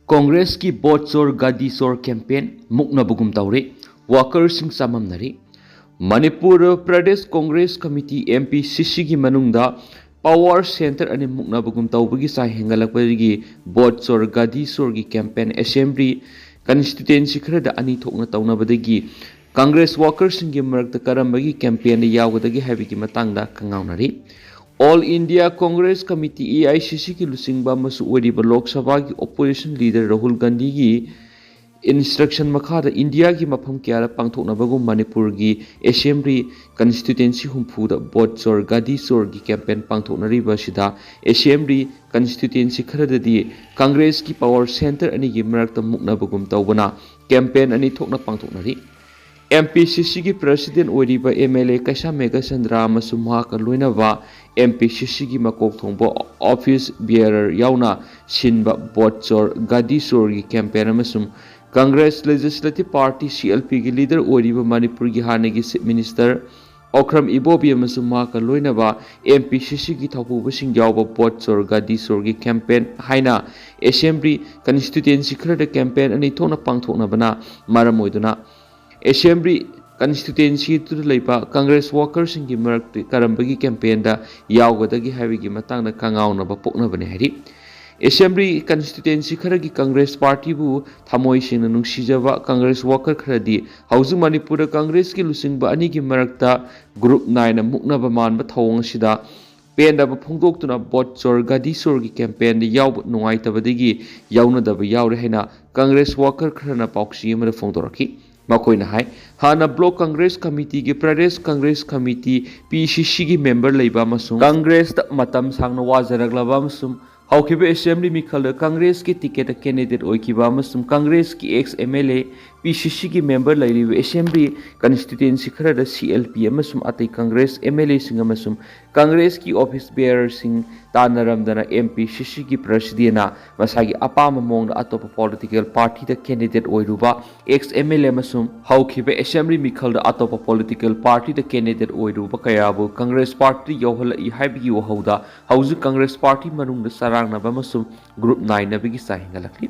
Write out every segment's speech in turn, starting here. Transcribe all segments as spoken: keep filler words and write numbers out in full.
ꯀꯣꯡꯒ꯭ꯔꯦꯁꯀꯤ vote ꯆꯣꯔ ꯒꯥꯗꯤ ꯆꯣꯔ campaign ꯃꯨꯛꯅꯕꯒꯨꯝ ꯇꯧꯔꯦ꯫ ꯋꯥꯀꯔꯁꯤꯡ ꯆꯃꯝꯅꯔꯤ꯫ Manipur Pradesh congress committee, M P C C ꯒꯤ ꯃꯅꯨꯡꯗ ꯄꯋꯥꯔ ꯁꯦꯟꯇꯔ ꯑꯅꯤ ꯃꯨꯛꯅꯕꯒꯨꯝ ꯇꯧꯕꯒꯤ ꯆꯥꯡ ꯍꯦꯟꯒꯠꯂꯛꯄꯗꯒꯤ ꯚꯣꯠ ꯆꯣꯔ ꯒꯥꯗꯤ ꯆꯣꯔꯒꯤ ꯀꯦꯝꯄꯦꯟ ꯑꯦꯁꯦꯝꯕ꯭ꯂꯤ ꯀꯟꯁꯇꯤꯇ꯭ꯋꯦꯟꯁꯤ ꯈꯔꯗ ꯑꯅꯤ ꯊꯣꯛꯅ ꯇꯧꯅꯕꯗꯒꯤ ꯀꯪꯒ꯭ꯔꯦꯁ ꯋꯥꯀꯔꯁꯤꯡꯒꯤ ꯃꯔꯛꯇ ꯀꯔꯝꯕꯒꯤ ꯀꯦꯝꯄꯦꯟꯗ ꯌꯥꯎꯒꯗꯒꯦ ꯍꯥꯏꯕꯒꯤ ꯃꯇꯥꯡꯗ ꯈꯪꯉꯥꯎꯅꯔꯤ꯫ All India Congress Committee, A I C C ꯒꯤ ꯂꯨꯆꯤꯡꯕ ꯑꯃꯁꯨ ꯑꯣꯏꯔꯤꯕ ꯂꯣꯛ ꯁꯚꯥꯒꯤ ꯑꯣꯄꯣꯖꯤꯁꯟ ꯂꯤꯗꯔ ꯔꯥꯍꯨꯜ ꯒꯥꯟꯙꯤꯒꯤ ꯏꯟꯁꯇ꯭ꯔꯛꯁꯟ ꯃꯈꯥꯗ ꯏꯟꯗꯤꯌꯥꯒꯤ ꯃꯐꯝ ꯀꯌꯥꯗ ꯄꯥꯡꯊꯣꯛꯅꯕꯒꯨꯝ ꯃꯅꯤꯄꯨꯔꯒꯤ ꯑꯦꯁꯦꯝꯕ꯭ꯂꯤ ꯀꯟꯁꯇꯤꯇ꯭ꯋꯦꯟꯁꯤ ꯍꯨꯝꯐꯨꯗ ꯚꯣꯠ ꯆꯣꯔ ꯒꯥꯗꯤ ꯆꯣꯔꯒꯤ ꯀꯦꯝꯄꯦꯟ ꯄꯥꯡꯊꯣꯛꯅꯔꯤꯕ ꯑꯁꯤꯗ ꯑꯦꯁꯦꯝꯕ꯭ꯂꯤ ꯀꯟꯁꯇꯤꯇ꯭ꯋꯦꯟꯁꯤ ꯈꯔꯗꯗꯤ ꯀꯪꯒ꯭ꯔꯦꯁꯀꯤ ꯄꯋꯥꯔ ꯁꯦꯟꯇꯔ ꯑꯅꯤꯒꯤ ꯃꯔꯛꯇ ꯃꯨꯛꯅꯕꯒꯨꯝ ꯇꯧꯕꯅ ꯀꯦꯝꯄꯦꯟ ꯑꯅꯤ ꯊꯣꯛꯅ ꯄꯥꯡꯊꯣꯛꯅꯔꯤ꯫ M P C C ꯒꯤ ꯄ꯭ꯔꯁꯤꯗꯦꯟ ꯑꯣꯏꯔꯤꯕ M L A ꯀꯩꯁꯥꯝ ꯃꯦꯘꯆꯟꯗ꯭ꯔ ꯑꯃꯁꯨꯡ ꯃꯍꯥꯛꯀ ꯂꯣꯏꯅꯕ M P C C ꯒꯤ ꯃꯀꯣꯛ ꯊꯣꯡꯕ ꯑꯣꯐꯤꯁ ꯕꯤꯌꯔꯔ ꯌꯥꯎꯅ ꯁꯤꯟꯕ ꯚꯣꯠ ꯆꯣꯔ ꯒꯥꯗꯤ ꯆꯣꯔꯒꯤ ꯀꯦꯝꯄꯦꯟ ꯑꯃꯁꯨꯡ Congress legislative party, C L P ꯒꯤ ꯂꯤꯗꯔ ꯑꯣꯏꯔꯤꯕ ꯃꯅꯤꯄꯨꯔꯒꯤ ꯍꯥꯟꯅꯒꯤ ꯆꯤꯐ ꯃꯤꯅꯤꯁꯇꯔ ꯑꯣꯀ꯭ꯔꯝ ꯏꯕꯣꯕꯤ ꯑꯃꯁꯨꯡ ꯃꯍꯥꯛꯀ ꯂꯣꯏꯅꯕ M P C C ꯒꯤ ꯊꯧꯄꯨꯕꯁꯤꯡ ꯌꯥꯎꯕ ꯚꯣꯠ ꯆꯣꯔ ꯒꯥꯗꯤ ꯆꯣꯔꯒꯤ ꯀꯦꯝꯄꯦꯟ ꯍꯥꯏꯅ ꯑꯦꯁꯦꯝꯕ꯭ꯂꯤ ꯀꯟꯁꯇꯤꯇ꯭ꯋꯦꯟꯁꯤ ꯈꯔꯗ ꯀꯦꯝꯄꯦꯟ ꯑꯅꯤ ꯊꯣꯛꯅ ꯄꯥꯡꯊꯣꯛꯅꯕꯅ ꯃꯔꯝ ꯑꯣꯏꯗꯨꯅ ꯑꯦꯁꯦꯝꯕ꯭ꯂꯤ ꯀꯟꯁꯇꯤꯇ꯭ꯋꯦꯟꯁꯤꯗꯨꯗ ꯂꯩꯕ ꯀꯪꯒ꯭ꯔꯦꯁ ꯋꯥꯀꯔꯁꯤꯡꯒꯤ ꯃꯔꯛꯇ ꯀꯔꯝꯕꯒꯤ ꯀꯦꯝꯄꯦꯟꯗ ꯌꯥꯎꯒꯗꯒꯦ ꯍꯥꯏꯕꯒꯤ ꯃꯇꯥꯡꯗ ꯈꯪꯉꯥꯎꯅꯕ ꯄꯣꯛꯅꯕꯅꯤ ꯍꯥꯏꯔꯤ꯫ ꯑꯦꯁꯦꯝꯕ꯭ꯂꯤ ꯀꯟꯁꯇꯤꯇ꯭ꯋꯦꯟꯁꯤ ꯈꯔꯒꯤ ꯀꯪꯒ꯭ꯔꯦꯁ ꯄꯥꯔꯇꯤꯕꯨ ꯊꯃꯣꯏ ꯁꯦꯡꯅ ꯅꯨꯡꯁꯤꯖꯕ ꯀꯪꯒ꯭ꯔꯦꯁ ꯋꯥꯀꯔ ꯈꯔꯗꯤ ꯍꯧꯖꯤꯛ ꯃꯅꯤꯄꯨꯔꯗ ꯀꯪꯒ꯭ꯔꯦꯁꯀꯤ ꯂꯨꯆꯤꯡꯕ ꯑꯅꯤꯒꯤ ꯃꯔꯛꯇ ꯒ꯭ꯔꯨꯞ ꯅꯥꯏꯅ ꯃꯨꯛꯅꯕ ꯃꯥꯟꯕ ꯊꯧꯑꯣꯡ ꯑꯁꯤꯗ ꯄꯦꯟꯗꯕ ꯐꯣꯡꯗꯣꯛꯇꯨꯅ ꯚꯣꯠ ꯆꯣꯔ ꯒꯥꯗꯤ ꯆꯣꯔꯒꯤ ꯀꯦꯝꯄꯦꯟꯗ ꯌꯥꯎꯕ ꯅꯨꯡꯉꯥꯏꯇꯕꯗꯒꯤ ꯌꯥꯎꯅꯗꯕ ꯌꯥꯎꯔꯦ ꯍꯥꯏꯅ ꯀꯪꯒ꯭ꯔꯦꯁ ꯋꯥꯀꯔ ꯈꯔꯅ ꯄꯥꯎꯆꯦ ꯑꯃꯗ ꯐꯣꯡꯗꯣꯔꯛꯈꯤ꯫ ꯃꯈꯣꯏꯅ ꯍꯥꯏ, ꯍꯥꯟꯅ ꯕ꯭ꯂꯣꯛ ꯀꯪꯒ꯭ꯔꯦꯁ ꯀꯃꯤꯇꯤꯒꯤ Pradesh congress committee, P C C ꯒꯤ ꯃꯦꯝꯕꯔ ꯂꯩꯕ ꯑꯃꯁꯨꯡ ꯀꯪꯒ꯭ꯔꯦꯁꯇ ꯃꯇꯝ ꯁꯥꯡꯅ ꯋꯥꯖꯔꯛꯂꯕ ꯑꯃꯁꯨꯡ ꯍꯧꯈꯤꯕ ꯑꯦꯁꯦꯝꯕ꯭ꯂꯤ ꯃꯤꯈꯜꯗ ꯀꯪꯒ꯭ꯔꯦꯁꯀꯤ ꯇꯤꯀꯦꯠꯇ ꯀꯦꯟꯗꯤꯗꯦꯠ ꯑꯣꯏꯈꯤꯕ ꯑꯃꯁꯨꯡ ꯀꯪꯒ꯭ꯔꯦꯁꯀꯤ X M L A P C ꯁꯤꯒꯤ ꯃꯦꯝꯕꯔ ꯂꯩꯔꯤꯕ ꯑꯦꯁꯦꯝꯕ꯭ꯂꯤ ꯀꯟꯁꯇꯤꯇ꯭ꯋꯦꯟꯁꯤ ꯈꯔꯗ ꯁꯤ ꯑꯦꯜ ꯄꯤ ꯑꯃꯁꯨꯡ ꯑꯇꯩ ꯀꯪꯒ꯭ꯔꯦꯁ ꯑꯦꯝ ꯑꯦꯜ ꯑꯦꯁꯤꯡ ꯑꯃꯁꯨꯡ ꯀꯪꯒ꯭ꯔꯦꯁꯀꯤ ꯑꯣꯐꯤꯁ ꯕꯤꯌꯔꯁꯤꯡ ꯇꯥꯟꯅꯔꯝꯗꯅ ꯑꯦꯝ ꯄꯤ ꯁꯤ ꯁꯤꯒꯤ ꯄ꯭ꯔꯁꯤꯗꯦꯟꯅ ꯃꯁꯥꯒꯤ ꯑꯄꯥꯝꯕ ꯃꯑꯣꯡꯗ ꯑꯇꯣꯞꯄ ꯄꯣꯂꯤꯇꯤꯀꯦꯜ ꯄꯥꯔꯇꯤꯗ ꯀꯦꯟꯗꯤꯗꯦꯠ ꯑꯣꯏꯔꯨꯕ ꯑꯦꯛꯁ ꯑꯦꯝ ꯑꯦꯜ ꯑꯦ ꯑꯃꯁꯨꯡ ꯍꯧꯈꯤꯕ ꯑꯦꯁꯦꯝꯕ꯭ꯂꯤ ꯃꯤꯈꯜꯗ ꯑꯇꯣꯞꯄ ꯄꯣꯂꯤꯇꯤꯀꯦꯜ ꯄꯥꯔꯇꯤꯗ ꯀꯦꯟꯗꯤꯗꯦꯠ ꯑꯣꯏꯔꯨꯕ ꯀꯌꯥꯕꯨ ꯀꯪꯒ꯭ꯔꯦꯁ ꯄꯥꯔꯇꯤꯗ ꯌꯧꯍꯜꯂꯛꯏ ꯍꯥꯏꯕꯒꯤ ꯋꯥꯍꯧꯗ ꯍꯧꯖꯤꯛ ꯀꯪꯒ꯭ꯔꯦꯁ ꯄꯥꯔꯇꯤ ꯃꯅꯨꯡꯗ ꯆꯔꯥꯡꯅꯕ ꯑꯃꯁꯨꯡ ꯒ꯭ꯔꯨꯞ ꯅꯥꯏꯅꯕꯒꯤ ꯆꯥ ꯍꯦꯟꯒꯠꯂꯛꯂꯤ꯫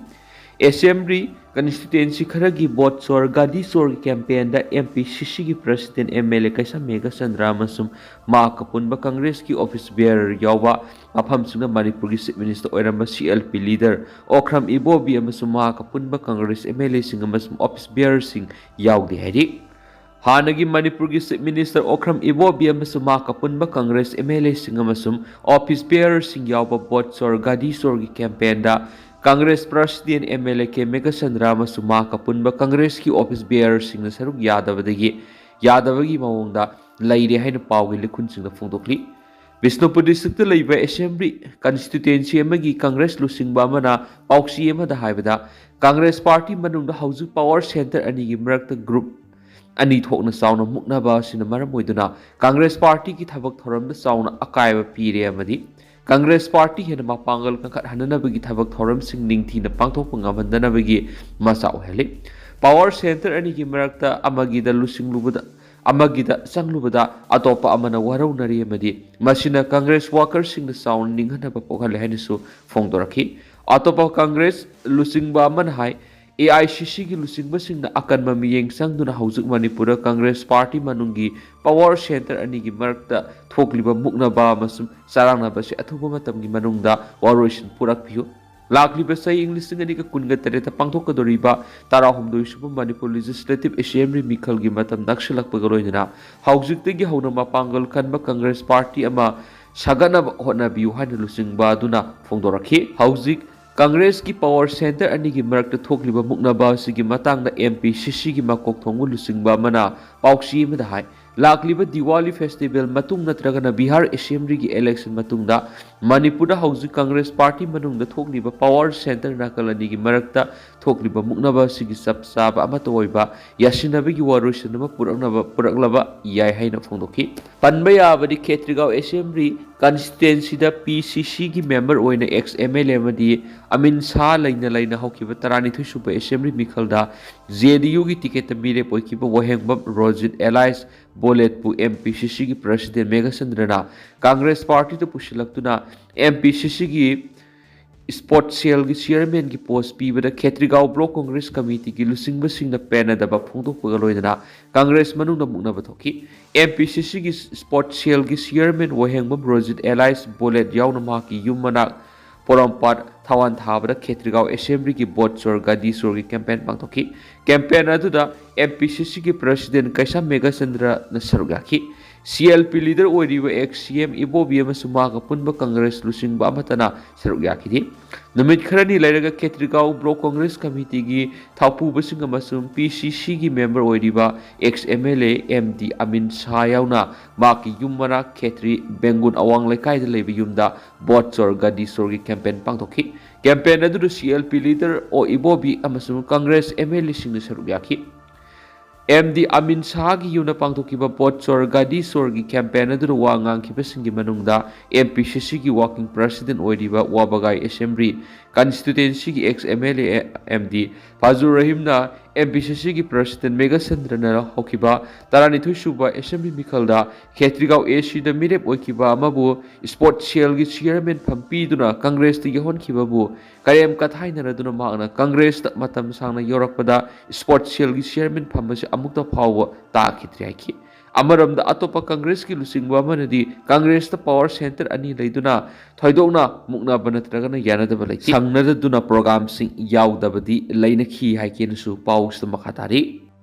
ꯑꯦꯁꯦꯝꯕ꯭ꯂꯤ ꯀꯟꯁꯇꯤꯇ꯭ꯋꯦꯟꯁꯤ ꯈꯔꯒꯤ ꯚꯣꯠ ꯆꯣꯔ ꯒꯥꯗꯤ ꯆꯣꯔꯒꯤ ꯀꯦꯝꯄꯦꯟꯗ ꯑꯦꯝ ꯄꯤ ꯁꯤ ꯁꯤꯒꯤ ꯄ꯭ꯔꯁꯤꯗꯦꯟ ꯑꯦꯝ ꯑꯦꯜ ꯑꯦ ꯀꯩꯁꯥꯝ ꯃꯦꯘꯆꯟꯗ꯭ꯔ ꯑꯃꯁꯨꯡ ꯃꯍꯥꯛꯀ ꯄꯨꯟꯕ ꯀꯪꯒ꯭ꯔꯦꯁꯀꯤ ꯑꯣꯐꯤꯁ ꯕꯤꯌꯔ ꯌꯥꯎꯕ ꯃꯐꯝꯁꯤꯡꯗ ꯃꯅꯤꯄꯨꯔꯒꯤ ꯆꯤꯐ ꯃꯤꯅꯤꯁꯇꯔ ꯑꯣꯏꯔꯝꯕ ꯁꯤ ꯑꯦꯜ ꯄꯤ ꯂꯤꯗꯔ ꯑꯣꯈ꯭ꯔꯝ ꯏꯕꯣꯕꯤ ꯑꯃꯁꯨꯡ ꯃꯍꯥꯛꯀ ꯄꯨꯟꯕ ꯀꯪꯒ꯭ꯔꯦꯁ ꯑꯦꯝ ꯑꯦꯜ ꯑꯦꯁꯤꯡ ꯑꯃꯁꯨꯡ ꯑꯣꯐꯤꯁ ꯕꯤꯌꯔꯁꯤꯡ ꯌꯥꯎꯗꯦ ꯍꯥꯏꯔꯤ꯫ ꯍꯥꯟꯅꯒꯤ ꯃꯅꯤꯄꯨꯔꯒꯤ ꯆꯤꯐ ꯃꯤꯅꯤꯁꯇꯔ ꯑꯣꯈ꯭ꯔꯝ ꯏꯕꯣꯕꯤ ꯑꯃꯁꯨꯡ ꯃꯍꯥꯛꯀ ꯄꯨꯟꯕ ꯀꯪꯒ꯭ꯔꯦꯁ ꯑꯦꯝ ꯑꯦꯜ ꯑꯦꯁꯤꯡ ꯑꯃꯁꯨꯡ ꯑꯣꯐꯤꯁ ꯕꯤꯌꯔꯁꯤꯡ ꯌꯥꯎꯕ ꯚꯣꯠ ꯆꯣꯔ ꯒꯥꯗꯤ ꯆꯣꯔꯒꯤ ꯀꯦꯝꯄꯦꯟꯗ congress president M L A K Meghachandra ꯑꯃꯁꯨꯡ ꯃꯍꯥꯛꯀ ꯄꯨꯟꯕ ꯀꯪꯒ꯭ꯔꯦꯁꯀꯤ ꯑꯣꯐꯤꯁ ꯕꯤꯌꯔꯁꯤꯡꯅ ꯁꯔꯨꯛ ꯌꯥꯗꯕꯗꯒꯤ ꯌꯥꯗꯕꯒꯤ ꯃꯑꯣꯡꯗ ꯂꯩꯔꯦ ꯍꯥꯏꯅ ꯄꯥꯎꯒꯤ ꯂꯤꯈꯨꯟꯁꯤꯡꯗ ꯐꯣꯡꯗꯣꯛꯂꯤ꯫ ꯕꯤꯁꯅꯨꯄꯨꯔ ꯗꯤꯁꯇ꯭ꯔꯤꯛꯇ ꯂꯩꯕ ꯑꯦꯁꯦꯝꯕ꯭ꯂꯤ ꯀꯟꯁꯇꯤꯇ꯭ꯋꯦꯟꯁꯤ ꯑꯃꯒꯤ ꯀꯪꯒ꯭ꯔꯦꯁ ꯂꯨꯆꯤꯡꯕ ꯑꯃꯅ ꯄꯥꯎꯆꯦ ꯑꯃꯗ ꯍꯥꯏꯕꯗ, ꯀꯪꯒ꯭ꯔꯦꯁ ꯄꯥꯔꯇꯤ ꯃꯅꯨꯡꯗ ꯍꯧꯖꯤꯛ ꯄꯥꯋꯔ ꯁꯦꯟꯇꯔ ꯑꯅꯤꯒꯤ ꯃꯔꯛꯇ ꯒ꯭ꯔꯨꯞ ꯑꯅꯤ ꯊꯣꯛꯅ ꯆꯥꯎꯅ ꯃꯨꯛꯅꯕ ꯑꯁꯤꯅ ꯃꯔꯝ ꯑꯣꯏꯗꯨꯅ ꯀꯪꯒ꯭ꯔꯦꯁ ꯄꯥꯔꯇꯤꯒꯤ ꯊꯕꯛ ꯊꯧꯔꯝꯗ ꯆꯥꯎꯅ ꯑꯀꯥꯏꯕ ꯄꯤꯔꯦ ꯑꯃꯗꯤ ꯀꯪꯒ꯭ꯔꯦꯁ ꯄꯥꯔꯇꯤ ꯍꯦꯟꯅ ꯃꯄꯥꯡꯒꯜ ꯀꯟꯈꯠꯍꯟꯅꯅꯕꯒꯤ ꯊꯕꯛ ꯊꯧꯔꯝꯁꯤꯡ ꯅꯤꯡꯊꯤꯅ ꯄꯥꯡꯊꯣꯛꯄ ꯉꯝꯍꯟꯗꯅꯕꯒꯤ ꯃꯆꯥꯛ ꯑꯣꯏꯍꯜꯂꯤ꯫ ꯄꯥꯋꯔ ꯁꯦꯟꯇꯔ ꯑꯅꯤꯒꯤ ꯃꯔꯛꯇ ꯑꯃꯒꯤꯗ ꯂꯨꯆꯤꯡꯂꯨꯕꯗ ꯑꯃꯒꯤꯗ ꯆꯪꯂꯨꯕꯗ ꯑꯇꯣꯞꯄ ꯑꯃꯅ ꯋꯥꯔꯧꯅꯔꯤ ꯑꯃꯗꯤ ꯃꯁꯤꯅ ꯀꯪꯒ꯭ꯔꯦꯁ ꯋꯥꯀꯔꯁꯤꯡꯗ ꯆꯥꯎꯅ ꯅꯤꯡꯍꯟꯅꯕ ꯄꯣꯛꯍꯜꯂꯦ ꯍꯥꯏꯅꯁꯨ ꯐꯣꯡꯗꯣꯔꯛꯈꯤ꯫ ꯑꯇꯣꯞꯄ ꯀꯪꯒ꯭ꯔꯦꯁ ꯂꯨꯆꯤꯡꯕ ꯑꯃꯅ ꯍꯥꯏ, ꯑꯦ ꯑꯥꯏ ꯁꯤ ꯁꯤꯒꯤ ꯂꯨꯆꯤꯡꯕꯁꯤꯡꯅ ꯑꯀꯟꯕ ꯃꯤꯠꯌꯦꯡ ꯆꯪꯗꯨꯅ ꯍꯧꯖꯤꯛ ꯃꯅꯤꯄꯨꯔꯗ ꯀꯪꯒ꯭ꯔꯦꯁ ꯄꯥꯔꯇꯤ ꯃꯅꯨꯡꯒꯤ ꯄꯥꯋꯔ ꯁꯦꯟꯇꯔ ꯑꯅꯤꯒꯤ ꯃꯔꯛꯇ ꯊꯣꯛꯂꯤꯕ ꯃꯨꯛꯅꯕ ꯑꯃꯁꯨꯡ ꯆꯔꯥꯡꯅꯕ ꯑꯁꯤ ꯑꯊꯨꯕ ꯃꯇꯝꯒꯤ ꯃꯅꯨꯡꯗ ꯋꯥꯔꯣꯏꯁꯤꯟ ꯄꯨꯔꯛꯄꯤꯌꯨ꯫ ꯂꯥꯛꯂꯤꯕ ꯆꯍꯤ ꯏꯪ ꯂꯤꯁꯤꯡ ꯑꯅꯤꯒ ꯀꯨꯟꯒ ꯇꯔꯦꯠꯇ ꯄꯥꯡꯊꯣꯛꯀꯗꯧꯔꯤꯕ ꯇꯔꯥꯍꯨꯝꯗꯣꯏ ꯁꯨꯕ ꯃꯅꯤꯄꯨꯔ ꯂꯦꯖꯤꯁꯂꯦꯇꯤꯚ ꯑꯦꯁꯦꯝꯕ꯭ꯂꯤ ꯃꯤꯈꯜꯒꯤ ꯃꯇꯝ ꯅꯛꯁꯤꯜꯂꯛꯄꯒ ꯂꯣꯏꯅꯅ ꯍꯧꯖꯤꯛꯇꯒꯤ ꯍꯧꯅ ꯃꯄꯥꯡꯒꯜ ꯀꯟꯕ ꯀꯪꯒ꯭ꯔꯦꯁ ꯄꯥꯔꯇꯤ ꯑꯃ ꯁꯥꯒꯠꯅꯕ ꯍꯣꯠꯅꯕꯤꯌꯨ ꯍꯥꯏꯅ ꯂꯨꯆꯤꯡꯕ ꯑꯗꯨꯅ ꯐꯣꯡꯗꯣꯔꯛꯈꯤ꯫ ꯍꯧꯖꯤꯛ ꯀꯪꯒ꯭ꯔꯦꯁꯀꯤ ꯄꯥꯋꯔ ꯁꯦꯟꯇꯔ ꯑꯅꯤꯒꯤ ꯃꯔꯛꯇ ꯊꯣꯛꯂꯤꯕ ꯃꯨꯛꯅꯕ ꯑꯁꯤꯒꯤ ꯃꯇꯥꯡꯗ ꯑꯦꯝ ꯄꯤ ꯁꯤ ꯁꯤꯒꯤ ꯃꯀꯣꯛ ꯊꯣꯡꯕ ꯂꯨꯆꯤꯡꯕ ꯑꯃꯅ ꯄꯥꯎꯆꯦ ꯑꯃꯗ ꯍꯥꯏ, ꯂꯥꯛꯂꯤꯕ ꯗꯤꯋꯥꯂꯤ ꯐꯦꯁꯇꯤꯚꯦꯜ ꯃꯇꯨꯡ ꯅꯠꯇ꯭ꯔꯒꯅ ꯕꯤꯍꯥꯔ ꯑꯦꯁꯦꯝꯕ꯭ꯂꯤꯒꯤ ꯏꯂꯦꯛꯁꯟ ꯃꯇꯨꯡꯗ ꯃꯅꯤꯄꯨꯔꯗ ꯍꯧꯖꯤꯛ ꯀꯪꯒ꯭ꯔꯦꯁ ꯄꯥꯔꯇꯤ ꯃꯅꯨꯡꯗ ꯊꯣꯛꯂꯤꯕ ꯄꯋꯥꯔ ꯁꯦꯟꯇꯔ ꯅꯥꯀꯜ ꯑꯅꯤꯒꯤ ꯃꯔꯛꯇ ꯊꯣꯛꯂꯤꯕ ꯃꯨꯛꯅꯕ ꯑꯁꯤꯒꯤ ꯆꯞ ꯆꯥꯕ ꯑꯃꯠꯇ ꯑꯣꯏꯕ ꯌꯥꯁꯤꯟꯅꯕꯒꯤ ꯋꯥꯔꯣꯏꯁꯤꯟ ꯑꯃ ꯄꯨꯔꯛꯅꯕ ꯄꯨꯔꯛꯂꯕ ꯌꯥꯏ ꯍꯥꯏꯅ ꯐꯣꯡꯗꯣꯛꯈꯤ꯫ ꯄꯟꯕ ꯌꯥꯕꯗꯤ ꯈꯦꯇ꯭ꯔꯤꯒꯥꯎ ꯑꯦꯁꯦꯝꯕ꯭ꯂꯤ ꯀꯟꯁꯇꯤꯇ꯭ꯋꯦꯟꯁꯤꯗ ꯄꯤ ꯁꯤ ꯁꯤꯒꯤ ꯃꯦꯝꯕꯔ ꯑꯣꯏꯅ ꯑꯦꯛꯁ ꯑꯦꯝ ꯑꯦꯜ ꯑꯦ ꯑꯃꯗꯤ ꯑꯃꯤꯟ ꯁꯥꯍ ꯂꯩꯅ ꯂꯩꯅ ꯍꯧꯈꯤꯕ ꯇꯔꯥꯅꯤꯊꯣꯏ ꯁꯨꯕ ꯑꯦꯁꯦꯝꯕ꯭ꯂꯤ ꯃꯤꯈꯜꯗ ꯖꯦ ꯗꯤ ꯌꯨꯒꯤ ꯇꯤꯀꯦꯠꯇ ꯃꯤꯔꯦꯞ ꯑꯣꯏꯈꯤꯕ ꯋꯥꯍꯦꯡꯕꯝ Rojit alias ꯕꯣꯂꯦꯠꯄꯨ M P C ꯁꯤꯒꯤ president ꯃꯦꯘꯆꯟꯗ꯭ꯔꯅ Congress ꯄꯥꯔꯇꯤꯗ ꯄꯨꯁꯤꯜꯂꯛꯇꯨꯅ M P C ꯁꯤꯒꯤ ꯁ꯭ꯄꯣꯔꯠꯁ ꯁꯦꯜꯒꯤ ꯆꯤꯌꯔꯃꯦꯟꯒꯤ ꯄꯣꯁ ꯄꯤꯕꯗ ꯈꯦꯇ꯭ꯔꯤꯒꯥꯎ ꯕ꯭ꯂꯣꯛ ꯀꯪꯒ꯭ꯔꯦꯁ ꯀꯃꯤꯇꯤꯒꯤ ꯂꯨꯆꯤꯡꯕꯁꯤꯡꯅ ꯄꯦꯟꯅꯗꯕ ꯐꯣꯡꯗꯣꯛꯄꯒ ꯂꯣꯏꯅꯅ ꯀꯪꯒ꯭ꯔꯦꯁ ꯃꯅꯨꯡꯗ ꯃꯨꯛꯅꯕ ꯊꯣꯛꯈꯤ꯫ ꯑꯦꯝ ꯄꯤ ꯁꯤ ꯁꯤꯒꯤ ꯁ꯭ꯄꯣꯔꯠꯁ ꯁꯦꯜꯒꯤ ꯆꯤꯌꯔꯃꯦꯟ ꯋꯥꯍꯦꯡꯕꯝ ꯔꯣꯖꯤꯠ ꯑꯦꯂꯥꯏꯁ ꯕꯣꯂꯦꯠ ꯌꯥꯎꯅ ꯃꯍꯥꯛꯀꯤ ꯌꯨꯝ ꯃꯅꯥꯛ ꯄꯣꯔꯣꯝꯄꯥꯠ ꯊꯋꯥꯟ ꯊꯥꯕꯗ ꯈꯦꯇ꯭ꯔꯤꯒꯥꯎ ꯑꯦꯁꯦꯝꯕ꯭ꯂꯤꯒꯤ ꯕꯣꯠ ꯆꯣꯔ ꯒꯥꯗꯤ ꯆꯣꯔꯒꯤ ꯀꯦꯝꯄꯦꯟ ꯄꯥꯡꯊꯣꯛꯈꯤ꯫ ꯀꯦꯝꯄꯦꯟ ꯑꯗꯨꯗ ꯑꯦꯝ ꯄꯤ ꯁꯤ ꯁꯤꯒꯤ ꯄ꯭ꯔꯁꯤꯗꯦꯟ ꯀꯩꯁꯥꯝ ꯃꯦꯘꯆꯟꯗ꯭ꯔꯅ ꯁꯔꯨꯛ ꯌꯥꯈꯤ꯫ ꯁꯤ ꯑꯦꯜ ꯄꯤ ꯂꯤꯗꯔ ꯑꯣꯏꯔꯤꯕ ꯑꯦꯛꯁ ꯁꯤ ꯑꯦꯝ ꯏꯕꯣꯕꯤ ꯑꯃꯁꯨꯡ ꯃꯍꯥꯛꯀ ꯄꯨꯟꯕ ꯀꯪꯒ꯭ꯔꯦꯁ ꯂꯨꯆꯤꯡꯕ ꯑꯃꯠꯇꯅ ꯁꯔꯨꯛ ꯌꯥꯈꯤꯗꯦ꯫ ꯅꯨꯃꯤꯠ ꯈꯔꯅꯤ ꯂꯩꯔꯒ ꯈꯦꯇ꯭ꯔꯤꯒꯥꯎ ꯕ꯭ꯂꯣꯛ ꯀꯪꯒ꯭ꯔꯦꯁ ꯀꯃꯤꯇꯤꯒꯤ ꯊꯧꯄꯨꯕꯁꯤꯡ ꯑꯃꯁꯨꯡ ꯄꯤ ꯁꯤ ꯁꯤꯒꯤ ꯃꯦꯝꯕꯔ ꯑꯣꯏꯔꯤꯕ ex M L A M D Amin Shah ꯌꯥꯎꯅ ꯃꯍꯥꯛꯀꯤ ꯌꯨꯝ ꯃꯅꯥꯛ ꯈꯦꯇ꯭ꯔꯤ ꯕꯦꯡꯒꯨꯟ ꯑꯋꯥꯡ ꯂꯩꯀꯥꯏꯗ ꯂꯩꯕ ꯌꯨꯝꯗ ꯕꯣꯠ ꯆꯣꯔ ꯒꯥꯗꯤ ꯆꯣꯔꯒꯤ ꯀꯦꯝꯄꯦꯟ ꯄꯥꯡꯊꯣꯛꯈꯤ꯫ ꯀꯦꯝꯄꯦꯟ ꯑꯗꯨꯗ ꯁꯤ ꯑꯦꯜ ꯄꯤ ꯂꯤꯗꯔ ꯑꯣ ꯏꯕꯣꯕꯤ ꯑꯃꯁꯨꯡ ꯀꯪꯒ꯭ꯔꯦꯁ ꯑꯦꯝ ꯑꯦꯜ ꯑꯦꯁꯤꯡꯅ ꯁꯔꯨꯛ ꯌꯥꯈꯤ꯫ ꯑꯦꯝ ꯗꯤ ꯑꯃꯤꯟ ꯁꯥꯍꯒꯤ ꯌꯨꯝꯗ ꯄꯥꯡꯊꯣꯛꯈꯤꯕ ꯕꯣꯠ ꯆꯣꯔ ꯒꯥꯗꯤ ꯆꯣꯔꯒꯤ ꯀꯦꯝꯄꯦꯟ ꯑꯗꯨꯗ ꯋꯥ ꯉꯥꯡꯈꯤꯕꯁꯤꯡꯒꯤ ꯃꯅꯨꯡꯗ ꯑꯦꯝ ꯄꯤ ꯁꯤ ꯁꯤꯒꯤ ꯋꯥꯔꯀꯤꯡ ꯄ꯭ꯔꯁꯤꯗꯦꯟ ꯑꯣꯏꯔꯤꯕ ꯋꯥꯕꯒꯥꯏ ꯑꯦꯁꯦꯝꯕ꯭ꯂꯤ ꯀꯟꯁꯇꯤꯇ꯭ꯋꯦꯟꯁꯤꯒꯤ ex M L A M D Fazur ꯔꯍꯤꯝꯅ ꯑꯦꯝ ꯄꯤ ꯁꯤ ꯁꯤꯒꯤ ꯄ꯭ꯔꯁꯤꯗꯦꯟ ꯃꯦꯘꯆꯟꯗ꯭ꯔꯅ ꯍꯧꯈꯤꯕ ꯇꯔꯥꯅꯤꯊꯣꯏ ꯁꯨꯕ ꯑꯦꯁꯦꯝꯕ꯭ꯂꯤ ꯃꯤꯈꯜꯗ ꯈꯦꯇ꯭ꯔꯤꯒꯥꯎ ꯑꯦ ꯁꯤꯗ ꯃꯤꯔꯦꯞ ꯑꯣꯏꯈꯤꯕ ꯑꯃꯕꯨ ꯁ꯭ꯄꯣꯔꯠꯁ ꯁꯦꯜꯒꯤ ꯆꯤꯌꯔꯃꯦꯟ ꯐꯝ ꯄꯤꯗꯨꯅ ꯀꯪꯒ꯭ꯔꯦꯁꯇ ꯌꯧꯍꯟꯈꯤꯕꯕꯨ ꯀꯔꯦꯝ ꯀꯊꯥꯏꯅꯔꯗꯨꯅ ꯃꯍꯥꯛꯅ ꯀꯪꯒ꯭ꯔꯦꯁꯇ ꯃꯇꯝ ꯁꯥꯡꯅ ꯌꯧꯔꯛꯄꯗ ꯁ꯭ꯄꯣꯔꯠꯁ ꯁꯦꯜꯒꯤ ꯆꯤꯌꯔꯃꯦꯟ ꯐꯝ ꯑꯁꯤ ꯑꯃꯨꯛꯇ ꯐꯥꯎꯕ ꯇꯥꯈꯤꯗ꯭ꯔꯦ ꯍꯥꯏꯈꯤ꯫ ꯑꯃꯔꯣꯝꯗ ꯑꯇꯣꯞꯄ ꯀꯪꯒ꯭ꯔꯦꯁꯀꯤ ꯂꯨꯆꯤꯡꯕ ꯑꯃꯅꯗꯤ ꯀꯪꯒ꯭ꯔꯦꯁꯇ ꯄꯋꯥꯔ ꯁꯦꯟꯇꯔ ꯑꯅꯤ ꯂꯩꯗꯨꯅ ꯊꯣꯏꯗꯣꯛꯅ ꯃꯨꯛꯅꯕ ꯅꯠꯇ꯭ꯔꯒꯅ ꯌꯥꯅꯗꯕ ꯂꯩꯇꯦ꯫ ꯁꯪꯅꯗꯗꯨꯅ ꯄ꯭ꯔꯣꯒ꯭ꯔꯥꯝꯁꯤꯡ ꯌꯥꯎꯗꯕꯗꯤ ꯂꯩꯅꯈꯤ ꯍꯥꯏꯈꯤꯅꯁꯨ ꯄꯥꯎꯁꯤꯗ ꯃꯈꯥ ꯇꯥꯔꯤ꯫